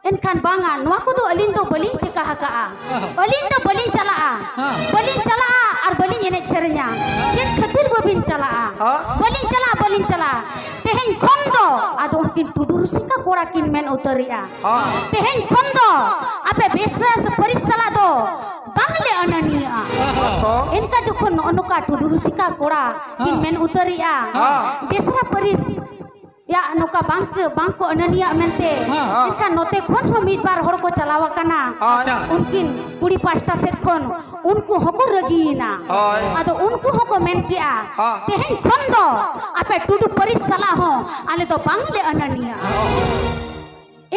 ᱮᱱᱠᱷᱟᱱ ᱵᱟᱝᱟ, ᱱᱚᱣᱟ ᱠᱚᱫᱚ ᱟᱹᱞᱤᱧ ᱫᱚ ᱵᱟᱹᱞᱤᱧ ᱪᱮᱠᱟ ᱟᱠᱟᱜᱼᱟ᱾ ᱦᱮᱸ᱾ ᱟᱹᱞᱤᱧ ᱫᱚ ᱵᱟᱹᱞᱤᱧ ᱪᱟᱞᱟᱜᱼᱟ᱾ ᱦᱮᱸ᱾ ᱵᱟᱹᱞᱤᱧ ᱪᱟᱞᱟᱜᱼᱟ ᱟᱨ ᱵᱟᱹᱞᱤᱧ ᱮᱱᱮᱡ ᱥᱮᱨᱮᱧᱟ᱾ ᱪᱮᱫ ᱠᱷᱟᱹᱛᱤᱨ ᱵᱟᱹᱵᱤᱱ ᱪᱟᱞᱟᱜᱼᱟ? ᱦᱮᱸ᱾ ᱵᱟᱹᱞᱤᱧ ᱪᱟᱞᱟᱜᱼᱟ, ᱵᱟᱹᱞᱤᱧ ᱪᱟᱞᱟᱜᱼᱟ᱾ ᱛᱮᱦᱮᱧ ᱠᱷᱚᱱ ᱫᱚ ᱟᱫᱚ ᱩᱱᱠᱤᱱ ᱴᱩᱰᱩ ᱨᱩᱥᱤᱠᱟ ᱠᱚᱲᱟ ᱠᱤᱱ ᱢᱮᱱ ᱩᱛᱟᱹᱨᱮᱜᱼᱟ᱾ ᱦᱮᱸ᱾ ᱛᱮᱦᱮᱧ ᱠᱷᱚᱱ ᱫᱚ ᱟᱯᱮ ᱵᱮᱥᱨᱟ ᱥᱮ ᱯᱟᱹᱨᱤᱥ ᱥᱟᱞᱟᱜ ᱫᱚ ᱵᱟᱝᱞᱮ ᱟᱹᱱᱟᱹᱱᱤᱭᱟᱹᱜᱼᱟ᱾ ᱦᱮᱸ᱾ ᱮᱱᱠᱟ ᱡᱚᱠᱷᱚᱱ ᱱᱚᱜᱼᱚ ᱱᱚᱝᱠᱟ ᱴᱩᱰᱩ ᱨᱩᱥᱤᱠᱟ ᱠᱚᱲᱟ ᱠᱤᱱ ᱦᱮᱸ᱾ ᱢᱮᱱ ᱩᱛᱟᱹᱨᱮᱜᱼᱟ, ᱦᱮᱸ᱾ ᱵᱮᱥᱨᱟ ᱯᱟᱹᱨᱤᱥ ᱭᱟ, ᱱᱚᱝᱠᱟ ᱵᱟᱝ ᱠᱚ, ᱵᱟᱝ ᱠᱚ ᱟᱹᱱᱟᱹᱱᱤᱭᱟᱜ ᱢᱮᱱᱛᱮ᱾ ᱦᱮᱸ᱾ ᱮᱱᱠᱷᱟᱱ ᱱᱚᱛᱮ ᱠᱷᱚᱱ ᱦᱚᱸ ᱢᱤᱫ ᱵᱟᱨ ᱦᱚᱲ ᱠᱚ ᱪᱟᱞᱟᱣ ᱟᱠᱟᱱᱟ᱾ ᱟᱪᱪᱷᱟ᱾ ᱩᱱᱠᱤᱱ ᱠᱩᱲᱤ ᱯᱟᱦᱴᱟ ᱥᱮᱫ ᱠᱷᱚᱱ ᱩᱱᱠᱩ ᱦᱚᱸᱠᱚ ᱨᱟᱹᱜᱤᱭᱮᱱᱟ᱾ ᱦᱳᱭ᱾ ᱟᱫᱚ ᱩᱱᱠᱩ ᱦᱚᱸᱠᱚ ᱢᱮᱱ ᱠᱮᱜᱼᱟ, ᱦᱮᱸ᱾ "ᱛᱮᱦᱮᱧ ᱠᱷᱚᱱ ᱫᱚ ᱟᱯᱮ ᱴᱩᱰᱩ ᱯᱟᱹᱨᱤᱥ ᱥᱟᱞᱟᱜ ᱦᱚᱸ ᱟᱞᱮ ᱫᱚ ᱵᱟᱝᱞᱮ ᱟᱹᱱᱟᱹᱱᱤᱭᱟᱜᱼᱟ᱾"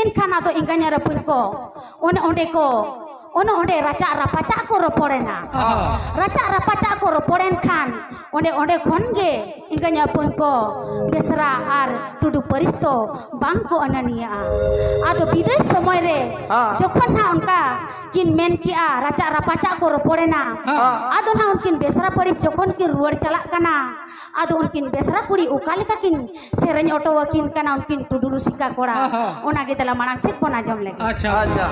ᱮᱱᱠᱷᱟᱱ ᱟᱫᱚ ᱮᱸᱜᱟᱧᱟ ᱨᱟᱹᱯᱩᱱ ᱠᱚ ᱚᱱᱮ ᱚᱸᱰᱮ ᱠᱚ, ᱚᱱᱮ ᱚᱸᱰᱮ ᱨᱟᱪᱟᱜ ᱨᱟᱯᱟᱪᱟᱜ ᱠᱚ ᱨᱚᱯᱚᱲᱮᱱᱟ᱾ ᱦᱮᱸ᱾ ᱨᱟᱪᱟᱜ ᱨᱟᱯᱟᱪᱟᱜ ᱠᱚ ᱨᱚᱯᱚᱲᱮᱱ ᱠᱷᱟᱱ ᱚᱸᱰᱮ, ᱚᱸᱰᱮ ᱠᱷᱚᱱ ᱜᱮ ᱮᱸᱜᱟᱧ ᱟᱹᱯᱟᱹᱱ ᱠᱚ ᱵᱮᱥᱨᱟ ᱟᱨ ᱴᱩᱰᱩ ᱯᱟᱹᱨᱤᱥ ᱫᱚ ᱵᱟᱝ ᱠᱚ ᱟᱹᱱᱟᱹᱱᱤᱭᱟᱜᱼᱟ᱾ ᱟᱫᱚ ᱵᱤᱫᱟᱹᱭ ᱥᱚᱢᱚᱭ ᱨᱮ ᱦᱮᱸ᱾ ᱡᱚᱠᱷᱚᱱ ᱱᱟᱦᱟᱜ ᱚᱱᱠᱟ ᱠᱤᱱ ᱢᱮᱱ ᱠᱮᱜᱼᱟ, ᱨᱟᱪᱟᱜ ᱨᱟᱯᱟᱪᱟᱜ ᱠᱚ ᱨᱚᱯᱚᱲᱮᱱᱟ, ᱦᱮᱸ᱾ ᱟᱫᱚ ᱱᱟᱦᱟᱜ ᱩᱱᱠᱤᱱ ᱵᱮᱥᱨᱟ ᱯᱟᱹᱨᱤᱥ ᱡᱚᱠᱷᱚᱱ ᱠᱤᱱ ᱨᱩᱣᱟᱹᱲ ᱪᱟᱞᱟᱜ ᱠᱟᱱᱟ, ᱟᱫᱚ ᱩᱱᱠᱤᱱ ᱵᱮᱥᱨᱟ ᱠᱩᱲᱤ ᱚᱠᱟ ᱞᱮᱠᱟ ᱠᱤᱱ ᱥᱮᱨᱮᱧ ᱚᱴᱚ ᱟᱹᱠᱤᱱ ᱠᱟᱱᱟ ᱩᱱᱠᱤᱱ ᱴᱩᱰᱩ ᱨᱩᱥᱤᱠᱟ ᱠᱚᱲᱟ, ᱦᱮᱸ, ᱦᱮᱸ᱾ ᱚᱱᱟ ᱜᱮ ᱫᱮᱞᱟ ᱢᱟᱲᱟᱝ ᱥᱮᱫ ᱵᱚᱱ ᱟᱸᱡᱚᱢ ᱞᱮᱜᱮ᱾ ᱟᱪᱪᱷᱟ᱾ ᱟᱪᱪᱷᱟ᱾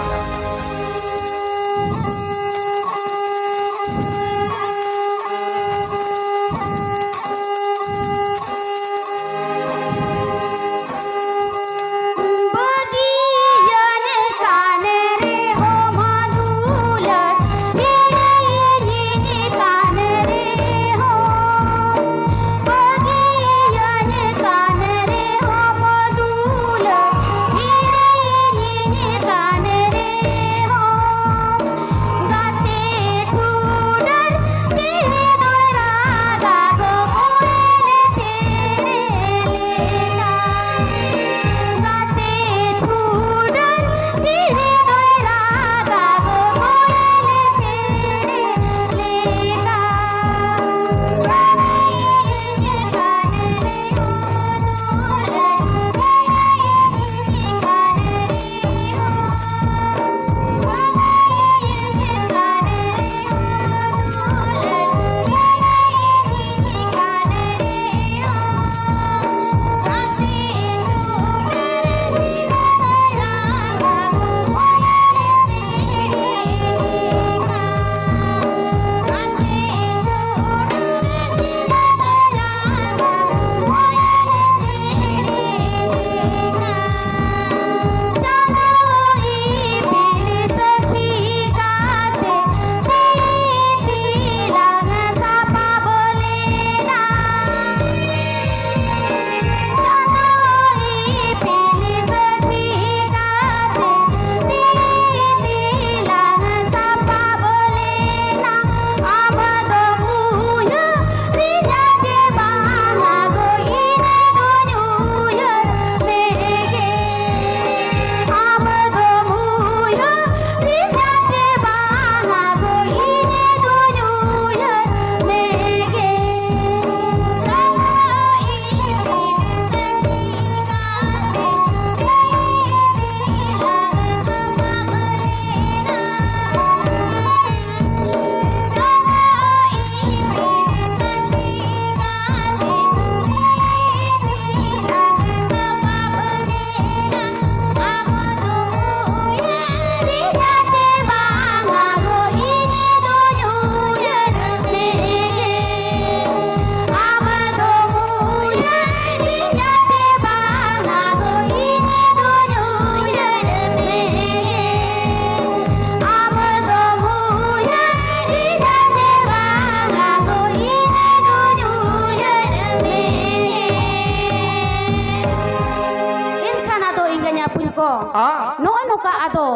ᱧᱟᱯᱩᱞ ᱠᱚ᱾ ᱦᱮᱸ᱾ ᱱᱚᱜᱼᱚ ᱱᱚᱝᱠᱟ ᱟᱫᱚ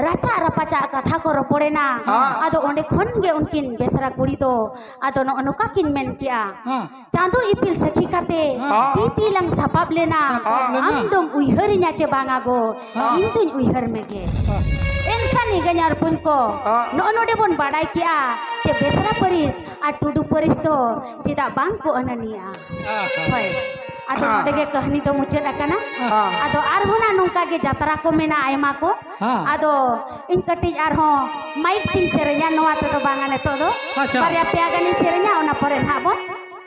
ᱨᱟᱪᱟᱜ ᱨᱟᱯᱟᱪᱟᱜ ᱠᱟᱛᱷᱟ ᱠᱚ ᱨᱚᱯᱚᱲᱮᱱᱟ᱾ ᱦᱮᱸ᱾ ᱟᱫᱚ ᱚᱸᱰᱮ ᱠᱷᱚᱱ ᱜᱮ ᱩᱱᱠᱤᱱ ᱵᱮᱥᱨᱟ ᱠᱩᱲᱤ ᱫᱚ ᱟᱫᱚ ᱱᱚᱜᱼᱚ ᱱᱚᱝᱠᱟ ᱠᱤᱱ ᱢᱮᱱ ᱠᱮᱜᱼᱟ, ᱦᱮᱸ᱾ ᱪᱟᱸᱫᱚ ᱤᱯᱤᱞ ᱥᱟᱹᱠᱷᱤ ᱠᱟᱛᱮ ᱦᱮᱸ᱾ ᱛᱤ ᱛᱤ ᱞᱟᱝ ᱥᱟᱯᱟᱵ ᱞᱮᱱᱟ᱾ ᱥᱟᱯᱟᱵ ᱞᱮᱱᱟ᱾ ᱟᱢ ᱫᱚᱢ ᱩᱭᱦᱟᱹᱨᱤᱧᱟ ᱪᱮ ᱵᱟᱝᱟ ᱜᱚ? ᱦᱮᱸ᱾ ᱤᱧ ᱫᱩᱧ ᱩᱭᱦᱟᱹᱨ ᱢᱮᱜᱮ᱾ ᱦᱮᱸ᱾ ᱮᱱᱠᱷᱟᱱ ᱮᱸᱜᱟᱧ ᱟᱨ ᱵᱚᱠᱚᱧ ᱠᱚ, ᱦᱮᱸ᱾ ᱱᱚᱜᱼᱚ ᱱᱚᱰᱮ ᱵᱚᱱ ᱵᱟᱰᱟᱭ ᱠᱮᱜᱼᱟ ᱡᱮ ᱵᱮᱥᱨᱟ ᱯᱟᱹᱨᱤᱥ ᱟᱨ ᱴᱩᱰᱩ ᱯᱟᱹᱨᱤᱥ ᱫᱚ ᱪᱮᱫᱟᱜ ᱵᱟᱝ ᱠᱚ ᱟᱹᱱᱟᱹᱱᱤᱜᱼᱟ? ᱦᱮᱸ᱾ ᱦᱳᱭ᱾ ᱟᱫᱚ ᱦᱮᱸ᱾ ᱱᱚᱰᱮ ᱜᱮ ᱠᱟᱹᱦᱱᱤ ᱫᱚ ᱢᱩᱪᱟᱹᱫ ᱟᱠᱟᱱᱟ᱾ ᱦᱮᱸ᱾ ᱟᱫᱚ ᱟᱨᱦᱚᱸ ᱱᱟᱜ ᱱᱚᱝᱠᱟ ᱜᱮ ᱡᱟᱛᱨᱟ ᱠᱚ ᱢᱮᱱᱟᱜᱼᱟ ᱟᱭᱢᱟ ᱠᱚ᱾ ᱦᱮᱸ᱾ ᱟᱫᱚ ᱤᱧ ᱠᱟᱹᱴᱤᱡ ᱟᱨᱦᱚᱸ ᱢᱟᱭᱤᱠ ᱛᱤᱧ ᱥᱮᱨᱮᱧᱟ, ᱱᱚᱣᱟ ᱛᱮᱫᱚ ᱵᱟᱝᱟ ᱱᱤᱛᱚᱜ ᱫᱚ᱾ ᱟᱪᱪᱷᱟ᱾ ᱵᱟᱨᱭᱟ ᱯᱮᱭᱟ ᱜᱟᱱᱤᱧ ᱥᱮᱨᱮᱧᱟ, ᱚᱱᱟ ᱯᱚᱨᱮ ᱱᱟᱦᱟᱜ ᱵᱚᱱ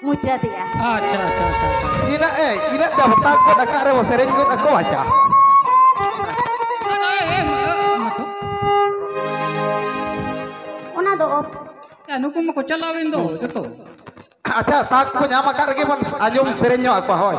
ᱢᱩᱪᱟᱹᱫᱮᱜᱼᱟ᱾ ᱟᱪᱪᱷᱟ, ᱟᱪᱪᱷᱟ, ᱟᱪᱪᱷᱟ, ᱟᱪᱪᱷᱟ᱾ ᱤᱱᱟᱹᱜ, ᱮ, ᱤᱱᱟᱹᱜ ᱛᱮ ᱦᱚᱴᱟᱛ ᱜᱚᱫ ᱟᱠᱟᱫ ᱨᱮᱵᱚ ᱥᱮᱨᱮᱧ ᱜᱚᱫ ᱟᱠᱚ ᱟᱪᱪᱷᱟ᱾ ᱮ, ᱮ, ᱢᱟ, ᱢᱟ ᱛᱚ᱾ ᱚᱱᱟ ᱫᱚ ᱚᱯᱷ᱾ ᱭᱟ, ᱱᱩᱠᱩ ᱢᱟᱠᱚ ᱪᱟᱞᱟᱣᱮᱱ ᱫᱚ ᱡᱚᱛᱚ᱾ ᱟᱪᱪᱷᱟ, ᱛᱟᱠ ᱠᱚ ᱧᱟᱢ ᱟᱠᱟᱫ ᱨᱮᱜᱮ ᱵᱚᱱ ᱟᱸᱡᱚᱢ ᱥᱮᱨᱮᱧ ᱧᱚᱜ ᱟᱠᱚᱣᱟ, ᱦᱳᱭ᱾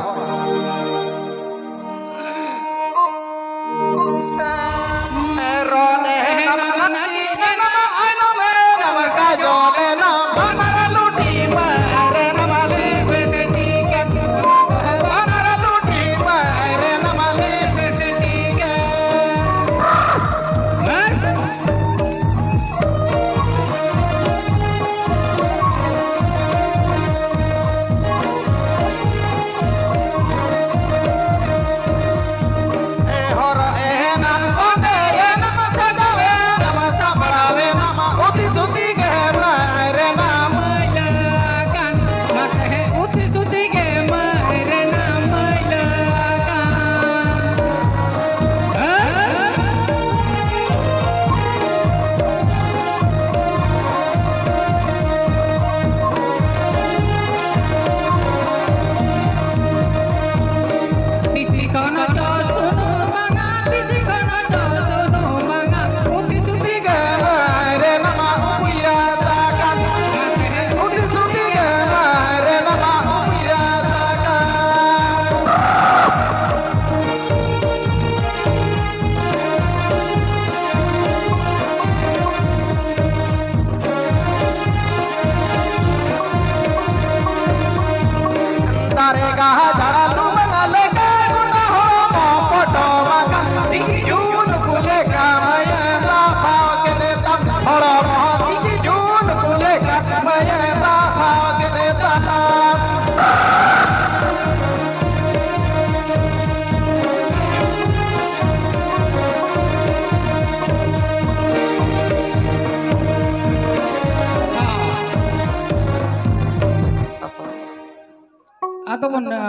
ᱛᱟᱵᱚᱱ, ᱟ,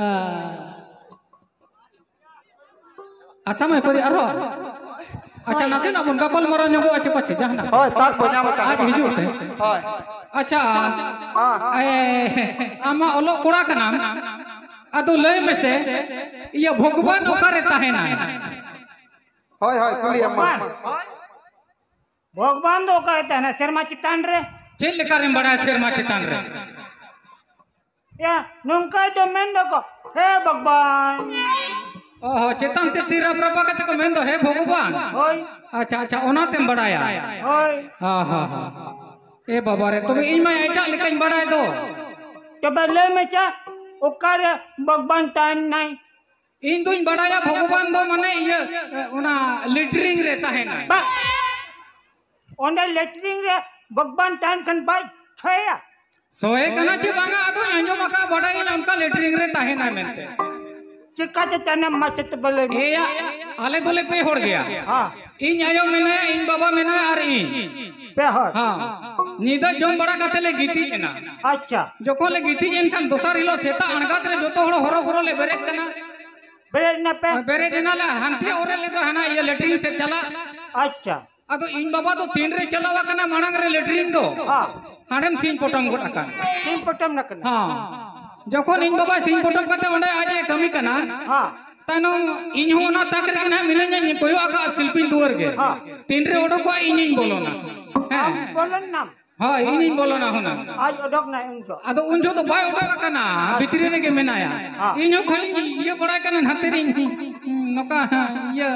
ᱟ, ᱟᱥᱟᱢ ᱮᱯᱟᱹᱨᱤ ᱟᱨᱦᱚᱸ᱾ ᱟᱪᱪᱷᱟ, ᱱᱟᱥᱮᱱᱟᱜ ᱵᱚᱱ ᱜᱟᱯᱟᱞ ᱢᱟᱨᱟᱣ ᱧᱚᱜᱚᱜᱼᱟ ᱪᱮ ᱯᱟᱪᱷᱮ ᱡᱟᱦᱟᱱᱟᱜ᱾ ᱦᱳᱭ, ᱛᱟᱠ ᱵᱚ ᱧᱟᱢ ᱟᱠᱟᱫ᱾ ᱟᱡ ᱦᱤᱡᱩᱜ ᱛᱮ᱾ ᱦᱳᱭ᱾ ᱟᱪᱪᱷᱟ, ᱦᱮᱸ᱾ ᱮ, ᱟᱢ ᱢᱟ ᱚᱞᱚᱜ ᱠᱚᱲᱟ ᱠᱟᱱᱟᱢ, ᱟᱫᱚ ᱞᱟᱹᱭ ᱢᱮᱥᱮ, ᱤᱭᱟᱹ ᱵᱷᱚᱜᱽᱵᱟᱱ ᱚᱠᱟᱨᱮ ᱛᱟᱦᱮᱱᱟᱭ? ᱦᱳᱭ, ᱦᱳᱭ, ᱠᱩᱞᱤᱭᱮᱢ ᱢᱟ᱾ ᱵᱷᱚᱜᱽᱵᱟᱱ ᱫᱚ ᱚᱠᱟᱨᱮ ᱛᱟᱦᱮᱱᱟ? ᱥᱮᱨᱢᱟ ᱪᱮᱛᱟᱱ ᱨᱮ᱾ ᱪᱮᱫ ᱞᱮᱠᱟᱨᱮᱢ ᱵᱟᱲᱟᱭᱟ ᱥᱮᱨᱢᱟ ᱪᱮᱛᱟᱱ ᱨᱮ? ᱭᱟ, ᱱᱚᱝᱠᱟ ᱫᱚ ᱢᱮᱱ ᱫᱚᱠᱚ, "ᱦᱮ ᱵᱷᱚᱜᱽᱵᱟᱱ!" ᱚ ᱦᱚᱸ, ᱪᱮᱛᱟᱱ ᱥᱮᱫ ᱛᱤ ᱨᱟᱯ ᱨᱟᱯᱟ ᱠᱟᱛᱮ ᱠᱚ ᱢᱮᱱ ᱫᱚ, "ᱦᱮ ᱵᱷᱚᱜᱽᱵᱟᱱ!" ᱦᱳᱭ᱾ ᱟᱪᱪᱷᱟ, ᱟᱪᱪᱷᱟ, ᱚᱱᱟᱛᱮᱢ ᱵᱟᱲᱟᱭᱟ? ᱦᱳᱭ᱾ ᱦᱚᱸ, ᱦᱚᱸ, ᱦᱚᱸ, ᱦᱚᱸ᱾ ᱮ ᱵᱟᱵᱟ ᱨᱮ, ᱛᱚᱵᱮ ᱤᱧ ᱢᱟ ᱮᱴᱟᱜ ᱞᱮᱠᱟᱧ ᱵᱟᱲᱟᱭ ᱫᱚ᱾ ᱛᱚᱵᱮ ᱞᱟᱹᱭ ᱢᱮᱥᱮ, ᱚᱠᱟᱨᱮ ᱵᱷᱚᱜᱽᱵᱟᱱ ᱛᱟᱦᱮᱱᱟᱭ? ᱤᱧ ᱫᱩᱧ ᱵᱟᱲᱟᱭᱟ ᱵᱷᱚᱜᱽᱵᱟᱱ ᱫᱚ ᱢᱟᱱᱮ ᱤᱭᱟᱹ, ᱚᱱᱟ ᱞᱮᱴᱨᱤᱝ ᱨᱮ ᱛᱟᱦᱮᱱᱟᱭ᱾ ᱵᱟ, ᱚᱸᱰᱮ ᱞᱮᱴᱨᱤᱝ ᱨᱮ ᱵᱷᱚᱜᱽᱵᱟᱱ ᱛᱟᱦᱮᱱ ᱠᱷᱟᱱ ᱵᱟᱭ ᱥᱚᱭᱮ ᱠᱟᱱᱟ ᱪᱮ ᱵᱟᱝᱟ? ᱟᱫᱚᱧ ᱟᱸᱡᱚᱢ ᱟᱠᱟᱫ, ᱵᱟᱰᱟᱭᱟᱹᱧ ᱚᱱᱠᱟ ᱞᱮᱴᱨᱤᱝ ᱨᱮ ᱛᱟᱦᱮᱱᱟᱭ ᱢᱮᱱᱛᱮ᱾ ᱪᱤᱠᱟᱛᱮ ᱛᱟᱦᱮᱱᱟ ᱢᱟ ᱪᱮᱫ ᱵᱚᱞᱮ ᱢᱮ? ᱮᱭᱟ, ᱟᱞᱮ ᱫᱚᱞᱮ ᱯᱮ ᱦᱚᱲ ᱜᱮᱭᱟ᱾ ᱦᱮᱸ᱾ ᱤᱧ ᱟᱭᱳ ᱢᱮᱱᱟᱭᱟ, ᱤᱧ ᱵᱟᱵᱟ ᱢᱮᱱᱟᱭᱟ ᱟᱨ ᱤᱧ᱾ ᱯᱮ ᱦᱚᱲ? ᱦᱮᱸ᱾ ᱧᱤᱫᱟᱹ ᱡᱚᱢ ᱵᱟᱲᱟ ᱠᱟᱛᱮ ᱞᱮ ᱜᱤᱛᱤᱡ ᱮᱱᱟ᱾ ᱟᱪᱪᱷᱟ᱾ ᱡᱚᱠᱷᱚᱱ ᱞᱮ ᱜᱤᱛᱤᱡ ᱮᱱ ᱠᱷᱟᱱ ᱫᱚᱥᱟᱨ ᱦᱤᱞᱳᱜ ᱥᱮᱛᱟᱜ ᱟᱬᱜᱟᱛ ᱨᱮ ᱡᱚᱛᱚ ᱦᱚᱲ ᱦᱚᱨᱚ ᱵᱚᱨᱚ ᱞᱮ ᱵᱮᱨᱮᱫ ᱠᱟᱱᱟ᱾ ᱵᱮᱨᱮᱫ ᱮᱱᱟ ᱯᱮ? ᱵᱮᱨᱮᱫ ᱮᱱᱟᱞᱮ ᱟᱨ ᱦᱟᱱᱛᱮ ᱚᱨᱮᱫ ᱞᱮᱫᱟ ᱦᱟᱱᱟ ᱤᱭᱟᱹ ᱞᱮᱴᱨᱤᱝ ᱥᱮᱫ ᱪᱟᱞᱟᱜ᱾ ᱟᱪᱪᱷᱟ᱾ ᱟᱫᱚ ᱤᱧ ᱵᱟᱵᱟ ᱫᱚ ᱛᱤᱱ ᱨᱮ ᱪᱟᱞᱟᱣ ᱟᱠᱟᱱᱟ ᱢᱟᱲᱟᱝ ᱨᱮ ᱞᱮᱴᱨᱤᱝ ᱫᱚ, ᱦᱮᱸ᱾ ᱦᱟᱸᱰᱮᱢ ᱥᱤᱧ ᱯᱚᱴᱚᱢ ᱜᱚᱫ ᱟᱠᱟᱱ᱾ ᱥᱤᱧ ᱯᱚᱴᱚᱢ ᱱᱟ ᱠᱟᱱᱟ᱾ ᱦᱮᱸ᱾ ᱡᱚᱠᱷᱚᱱ ᱤᱧ ᱵᱟᱵᱟ ᱥᱤᱧ ᱯᱚᱴᱚᱢ ᱠᱟᱛᱮ ᱚᱸᱰᱮ ᱟᱡ ᱮ ᱠᱟᱹᱢᱤ ᱠᱟᱱᱟ, ᱦᱮᱸ᱾ ᱛᱟᱭᱱᱚᱢ ᱤᱧ ᱦᱚᱸ ᱚᱱᱟ ᱛᱟᱠ ᱨᱮᱜᱮ ᱱᱟᱦᱟᱜ ᱢᱤᱱᱟᱹᱧᱟ, ᱤᱧ ᱠᱚᱭᱚᱜ ᱟᱠᱟᱫ ᱥᱤᱞᱯᱤᱧ ᱫᱩᱣᱟᱹᱨ ᱜᱮ᱾ ᱦᱮᱸ᱾ ᱛᱤᱱ ᱨᱮ ᱚᱰᱚᱠᱚᱜᱼᱟ ᱤᱧᱤᱧ ᱵᱚᱞᱚᱱᱟ᱾ ᱦᱮᱸ᱾ ᱟᱢ ᱵᱚᱞᱚᱱ ᱱᱟᱢ? ᱦᱳᱭ, ᱤᱧᱤᱧ ᱵᱚᱞᱚᱱᱟ ᱦᱩᱱᱟᱹᱝ᱾ ᱟᱡ ᱚᱰᱚᱠ ᱱᱟᱭ ᱩᱱ ᱡᱚᱦᱚᱜ᱾ ᱟᱫᱚ ᱩᱱ ᱡᱚᱦᱚᱜ ᱫᱚ ᱵᱟᱭ ᱚᱰᱚᱠ ᱟᱠᱟᱱᱟ, ᱦᱮᱸ᱾ ᱵᱷᱤᱛᱨᱤ ᱨᱮᱜᱮ ᱢᱮᱱᱟᱭᱟ᱾ ᱦᱮᱸ᱾ ᱤᱧ ᱦᱚᱸ ᱠᱷᱟᱹᱞᱤᱧ ᱤᱭᱟᱹ ᱵᱟᱲᱟᱭ ᱠᱟᱱᱟ, ᱱᱟᱛᱮ ᱨᱤᱧ ᱱᱚᱝᱠᱟ ᱤᱭᱟᱹ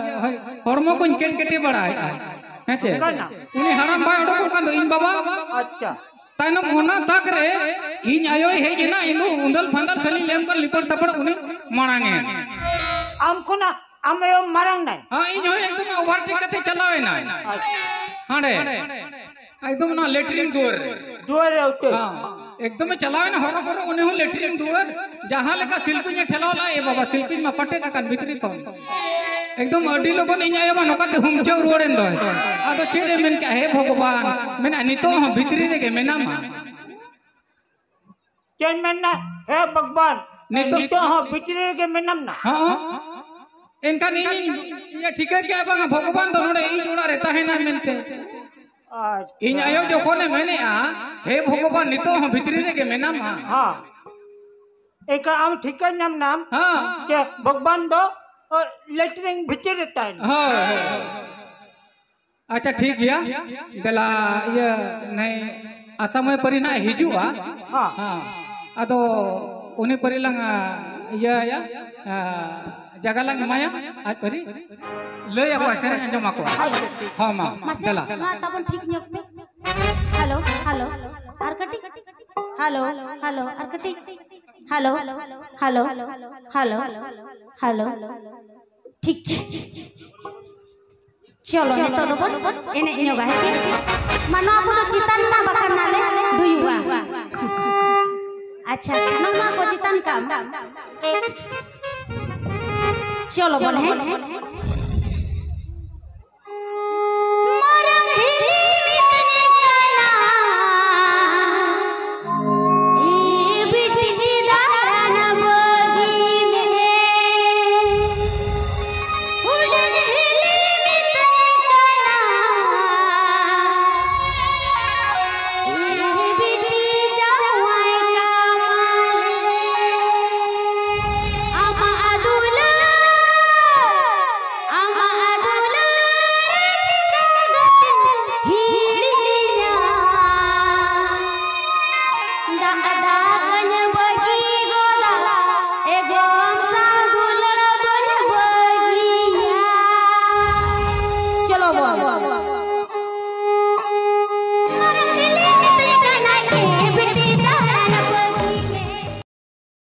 ᱦᱚᱲᱢᱚ ᱠᱚᱧ ᱠᱮᱴ ᱠᱮᱴᱮ ᱵᱟᱲᱟᱭᱮᱫᱼᱟ᱾ ᱦᱮᱸ ᱪᱮ? ᱚᱱᱠᱟᱱᱟ? ᱩᱱᱤ ᱦᱟᱲᱟᱢ ᱵᱟᱭ ᱚᱰᱚᱠᱚᱜ ᱠᱟᱱ ᱫᱚ, ᱤᱧ ᱵᱟᱵᱟ᱾ ᱟᱪᱪᱷᱟ᱾ ᱛᱟᱭᱱᱚᱢ ᱚᱱᱟ ᱛᱟᱠ ᱨᱮ ᱤᱧ ᱟᱭᱳᱭ ᱦᱮᱡ ᱮᱱᱟ, ᱤᱧ ᱫᱚ ᱩᱸᱫᱟᱹᱞ ᱯᱷᱟᱸᱫᱟᱞ ᱠᱷᱟᱹᱞᱤᱧ ᱞᱮᱱ ᱠᱷᱟᱱ ᱞᱤᱯᱟᱹᱲ ᱥᱟᱯᱟᱲ ᱩᱱᱤ ᱢᱟᱲᱟᱝ ᱮᱱ᱾ ᱟᱢ ᱠᱷᱚᱱᱟᱜ ᱟᱢ ᱟᱭᱳ ᱢᱟᱨᱟᱝ ᱱᱟᱭ? ᱦᱮᱸ, ᱤᱧ ᱦᱚᱸ ᱮᱠᱫᱚᱢ overtake ᱠᱟᱛᱮ ᱪᱟᱞᱟᱣ ᱮᱱᱟᱭ᱾ ᱟᱪᱪᱷᱟ᱾ ᱦᱟᱸᱰᱮ᱾ ᱮᱠᱫᱚᱢ ᱚᱱᱟ ᱞᱮᱴᱨᱤᱱ ᱫᱩᱣᱟᱹᱨ ᱨᱮ᱾ ᱫᱩᱣᱟᱹᱨ ᱨᱮ ᱩᱛᱟᱹᱨ᱾ ᱦᱮᱸ, ᱮᱠᱫᱚᱢᱮ ᱪᱟᱞᱟᱣ ᱮᱱᱟ ᱦᱚᱨᱚ ᱵᱚᱨᱚ, ᱩᱱᱤ ᱦᱚᱸ ᱞᱮᱴᱨᱤᱱ ᱫᱩᱣᱟᱹᱨ, ᱡᱟᱦᱟᱸ ᱞᱮᱠᱟ ᱥᱤᱞᱯᱤᱧ ᱮ ᱴᱷᱮᱞᱟᱣ ᱞᱮᱜᱼᱟ, ᱮ ᱵᱟᱵᱟ, ᱥᱤᱞᱯᱤᱧ ᱢᱟ ᱯᱟᱴᱮᱫ ᱟᱠᱟᱱ ᱵᱷᱤᱛᱨᱤ ᱠᱷᱚᱱ᱾ ᱮᱠᱫᱚᱢ ᱟᱹᱰᱤ ᱞᱚᱜᱚᱱ ᱤᱧ ᱟᱭᱳ ᱢᱟ ᱱᱚᱝᱠᱟᱛᱮ ᱦᱩᱢᱪᱟᱹᱣ ᱨᱩᱣᱟᱹᱲ ᱮᱱ ᱫᱚᱭ᱾ ᱟᱫᱚ ᱪᱮᱫ ᱮ ᱢᱮᱱ ᱠᱮᱜᱼᱟ, "ᱦᱮ ᱵᱷᱚᱜᱚᱵᱟᱱ, ᱢᱮᱱᱟ ᱱᱤᱛᱚᱜ ᱦᱚᱸ ᱵᱷᱤᱛᱨᱤ ᱨᱮᱜᱮ ᱢᱮᱱᱟᱢᱟ?" ᱪᱮᱫ ᱢᱮᱱᱟ? ᱦᱮᱸ ᱵᱷᱚᱜᱽᱵᱟᱱ, ᱱᱤᱛᱚᱜ ᱱᱤᱛᱚᱜ ᱦᱚᱸ ᱵᱷᱤᱛᱨᱤ ᱨᱮᱜᱮ ᱢᱮᱱᱟᱢ ᱱᱟ? ᱦᱚᱸ᱾ ᱮᱱᱠᱷᱟᱱ ᱤᱧ ᱤᱭᱟᱹ ᱴᱷᱤᱠᱟᱹ ᱠᱮᱜᱼᱟ, ᱵᱟᱝᱟ, ᱵᱷᱚᱜᱽᱵᱟᱱ ᱫᱚ ᱱᱚᱰᱮ ᱤᱧ ᱚᱲᱟᱜ ᱨᱮ ᱛᱟᱦᱮᱱᱟ ᱢᱮᱱᱛᱮ᱾ ᱟᱪᱪᱷᱟ᱾ ᱤᱧ ᱟᱭᱳ ᱡᱚᱠᱷᱚᱱᱮ ᱢᱮᱱᱮᱜᱼᱟ, "ᱦᱮ ᱵᱷᱚᱜᱽᱵᱟᱱ, ᱱᱤᱛᱚᱜ ᱦᱚᱸ ᱵᱷᱤᱛᱨᱤ ᱨᱮᱜᱮ ᱢᱮᱱᱟᱢᱟ?" ᱦᱚᱸ᱾ ᱮᱱᱠᱷᱟᱱ ᱟᱢ ᱴᱷᱤᱠᱟᱹ ᱧᱟᱢ ᱱᱟᱢ ᱦᱚᱸ᱾ ᱡᱮ ᱵᱷᱚᱜᱽᱵᱟᱱ ᱫᱚ, ᱚ, ᱞᱮᱴᱨᱤᱱ ᱵᱷᱤᱛᱤᱨ ᱨᱮ ᱛᱟᱦᱮᱱᱟ᱾ ᱦᱳᱭ, ᱦᱳᱭ᱾ ᱟᱪᱪᱷᱟ, ᱴᱷᱤᱠ ᱜᱮᱭᱟ᱾ ᱫᱮᱞᱟ, ᱤᱭᱟᱹ, ᱱᱟᱭ ᱟᱥᱟᱢᱟᱹᱭ ᱯᱟᱹᱨᱤ ᱱᱟᱜ ᱦᱤᱡᱩᱜᱼᱟ᱾ ᱦᱚᱸ᱾ ᱦᱚᱸ᱾ ᱟᱫᱚ ᱩᱱᱤ ᱯᱟᱹᱨᱤ ᱞᱟᱝ, ᱟ, ᱤᱭᱟᱹ ᱟᱭᱟ, ᱟ, ᱡᱟᱭᱜᱟ ᱞᱟᱝ ᱮᱢᱟᱭᱟ, ᱟᱡ ᱯᱟᱹᱨᱤ᱾ ᱞᱟᱹᱭ ᱟᱠᱚᱣᱟ, ᱥᱮᱨᱮᱧ ᱟᱸᱡᱚᱢ ᱟᱠᱚᱣᱟ᱾ ᱦᱳᱭ᱾ ᱦᱚᱸ, ᱢᱟ, ᱢᱟᱥᱮ, ᱫᱮᱞᱟ᱾ ᱱᱚᱣᱟ ᱛᱟᱵᱚᱱ ᱴᱷᱤᱠ ᱧᱚᱜ ᱯᱮ᱾ ᱦᱮᱞᱳ, ᱦᱮᱞᱳ, ᱟᱨ ᱠᱟᱹᱴᱤᱡ᱾ ᱦᱮᱞᱳ, ᱦᱮᱞᱳ, ᱟᱨ ᱠᱟᱹᱴᱤᱡ᱾ Hello, hello, hello, hello, hello. ᱴᱷᱤᱠ, ᱴᱷᱤᱠ, ᱴᱷᱤᱠ, ᱴᱷᱤᱠ᱾ ᱪᱚᱞᱚ, ᱱᱤᱛᱚᱜ ᱫᱚᱵᱚᱱ ᱮᱱᱮᱡ ᱧᱚᱜᱟ, ᱦᱮᱸ ᱪᱮ? ᱢᱟ, ᱱᱚᱣᱟ ᱠᱚᱫᱚ ᱪᱮᱛᱟᱱ ᱢᱟ, ᱵᱟᱠᱷᱟᱱ ᱱᱟᱞᱮ ᱰᱩᱭᱩᱜᱼᱟ᱾ ᱟᱪᱪᱷᱟ, ᱟᱪᱪᱷᱟ, ᱱᱚᱣᱟ ᱠᱚ ᱪᱮᱛᱟᱱ ᱠᱟᱜ ᱢᱮ᱾ ᱪᱚᱞᱚ ᱵᱚᱱ, ᱦᱮᱸ?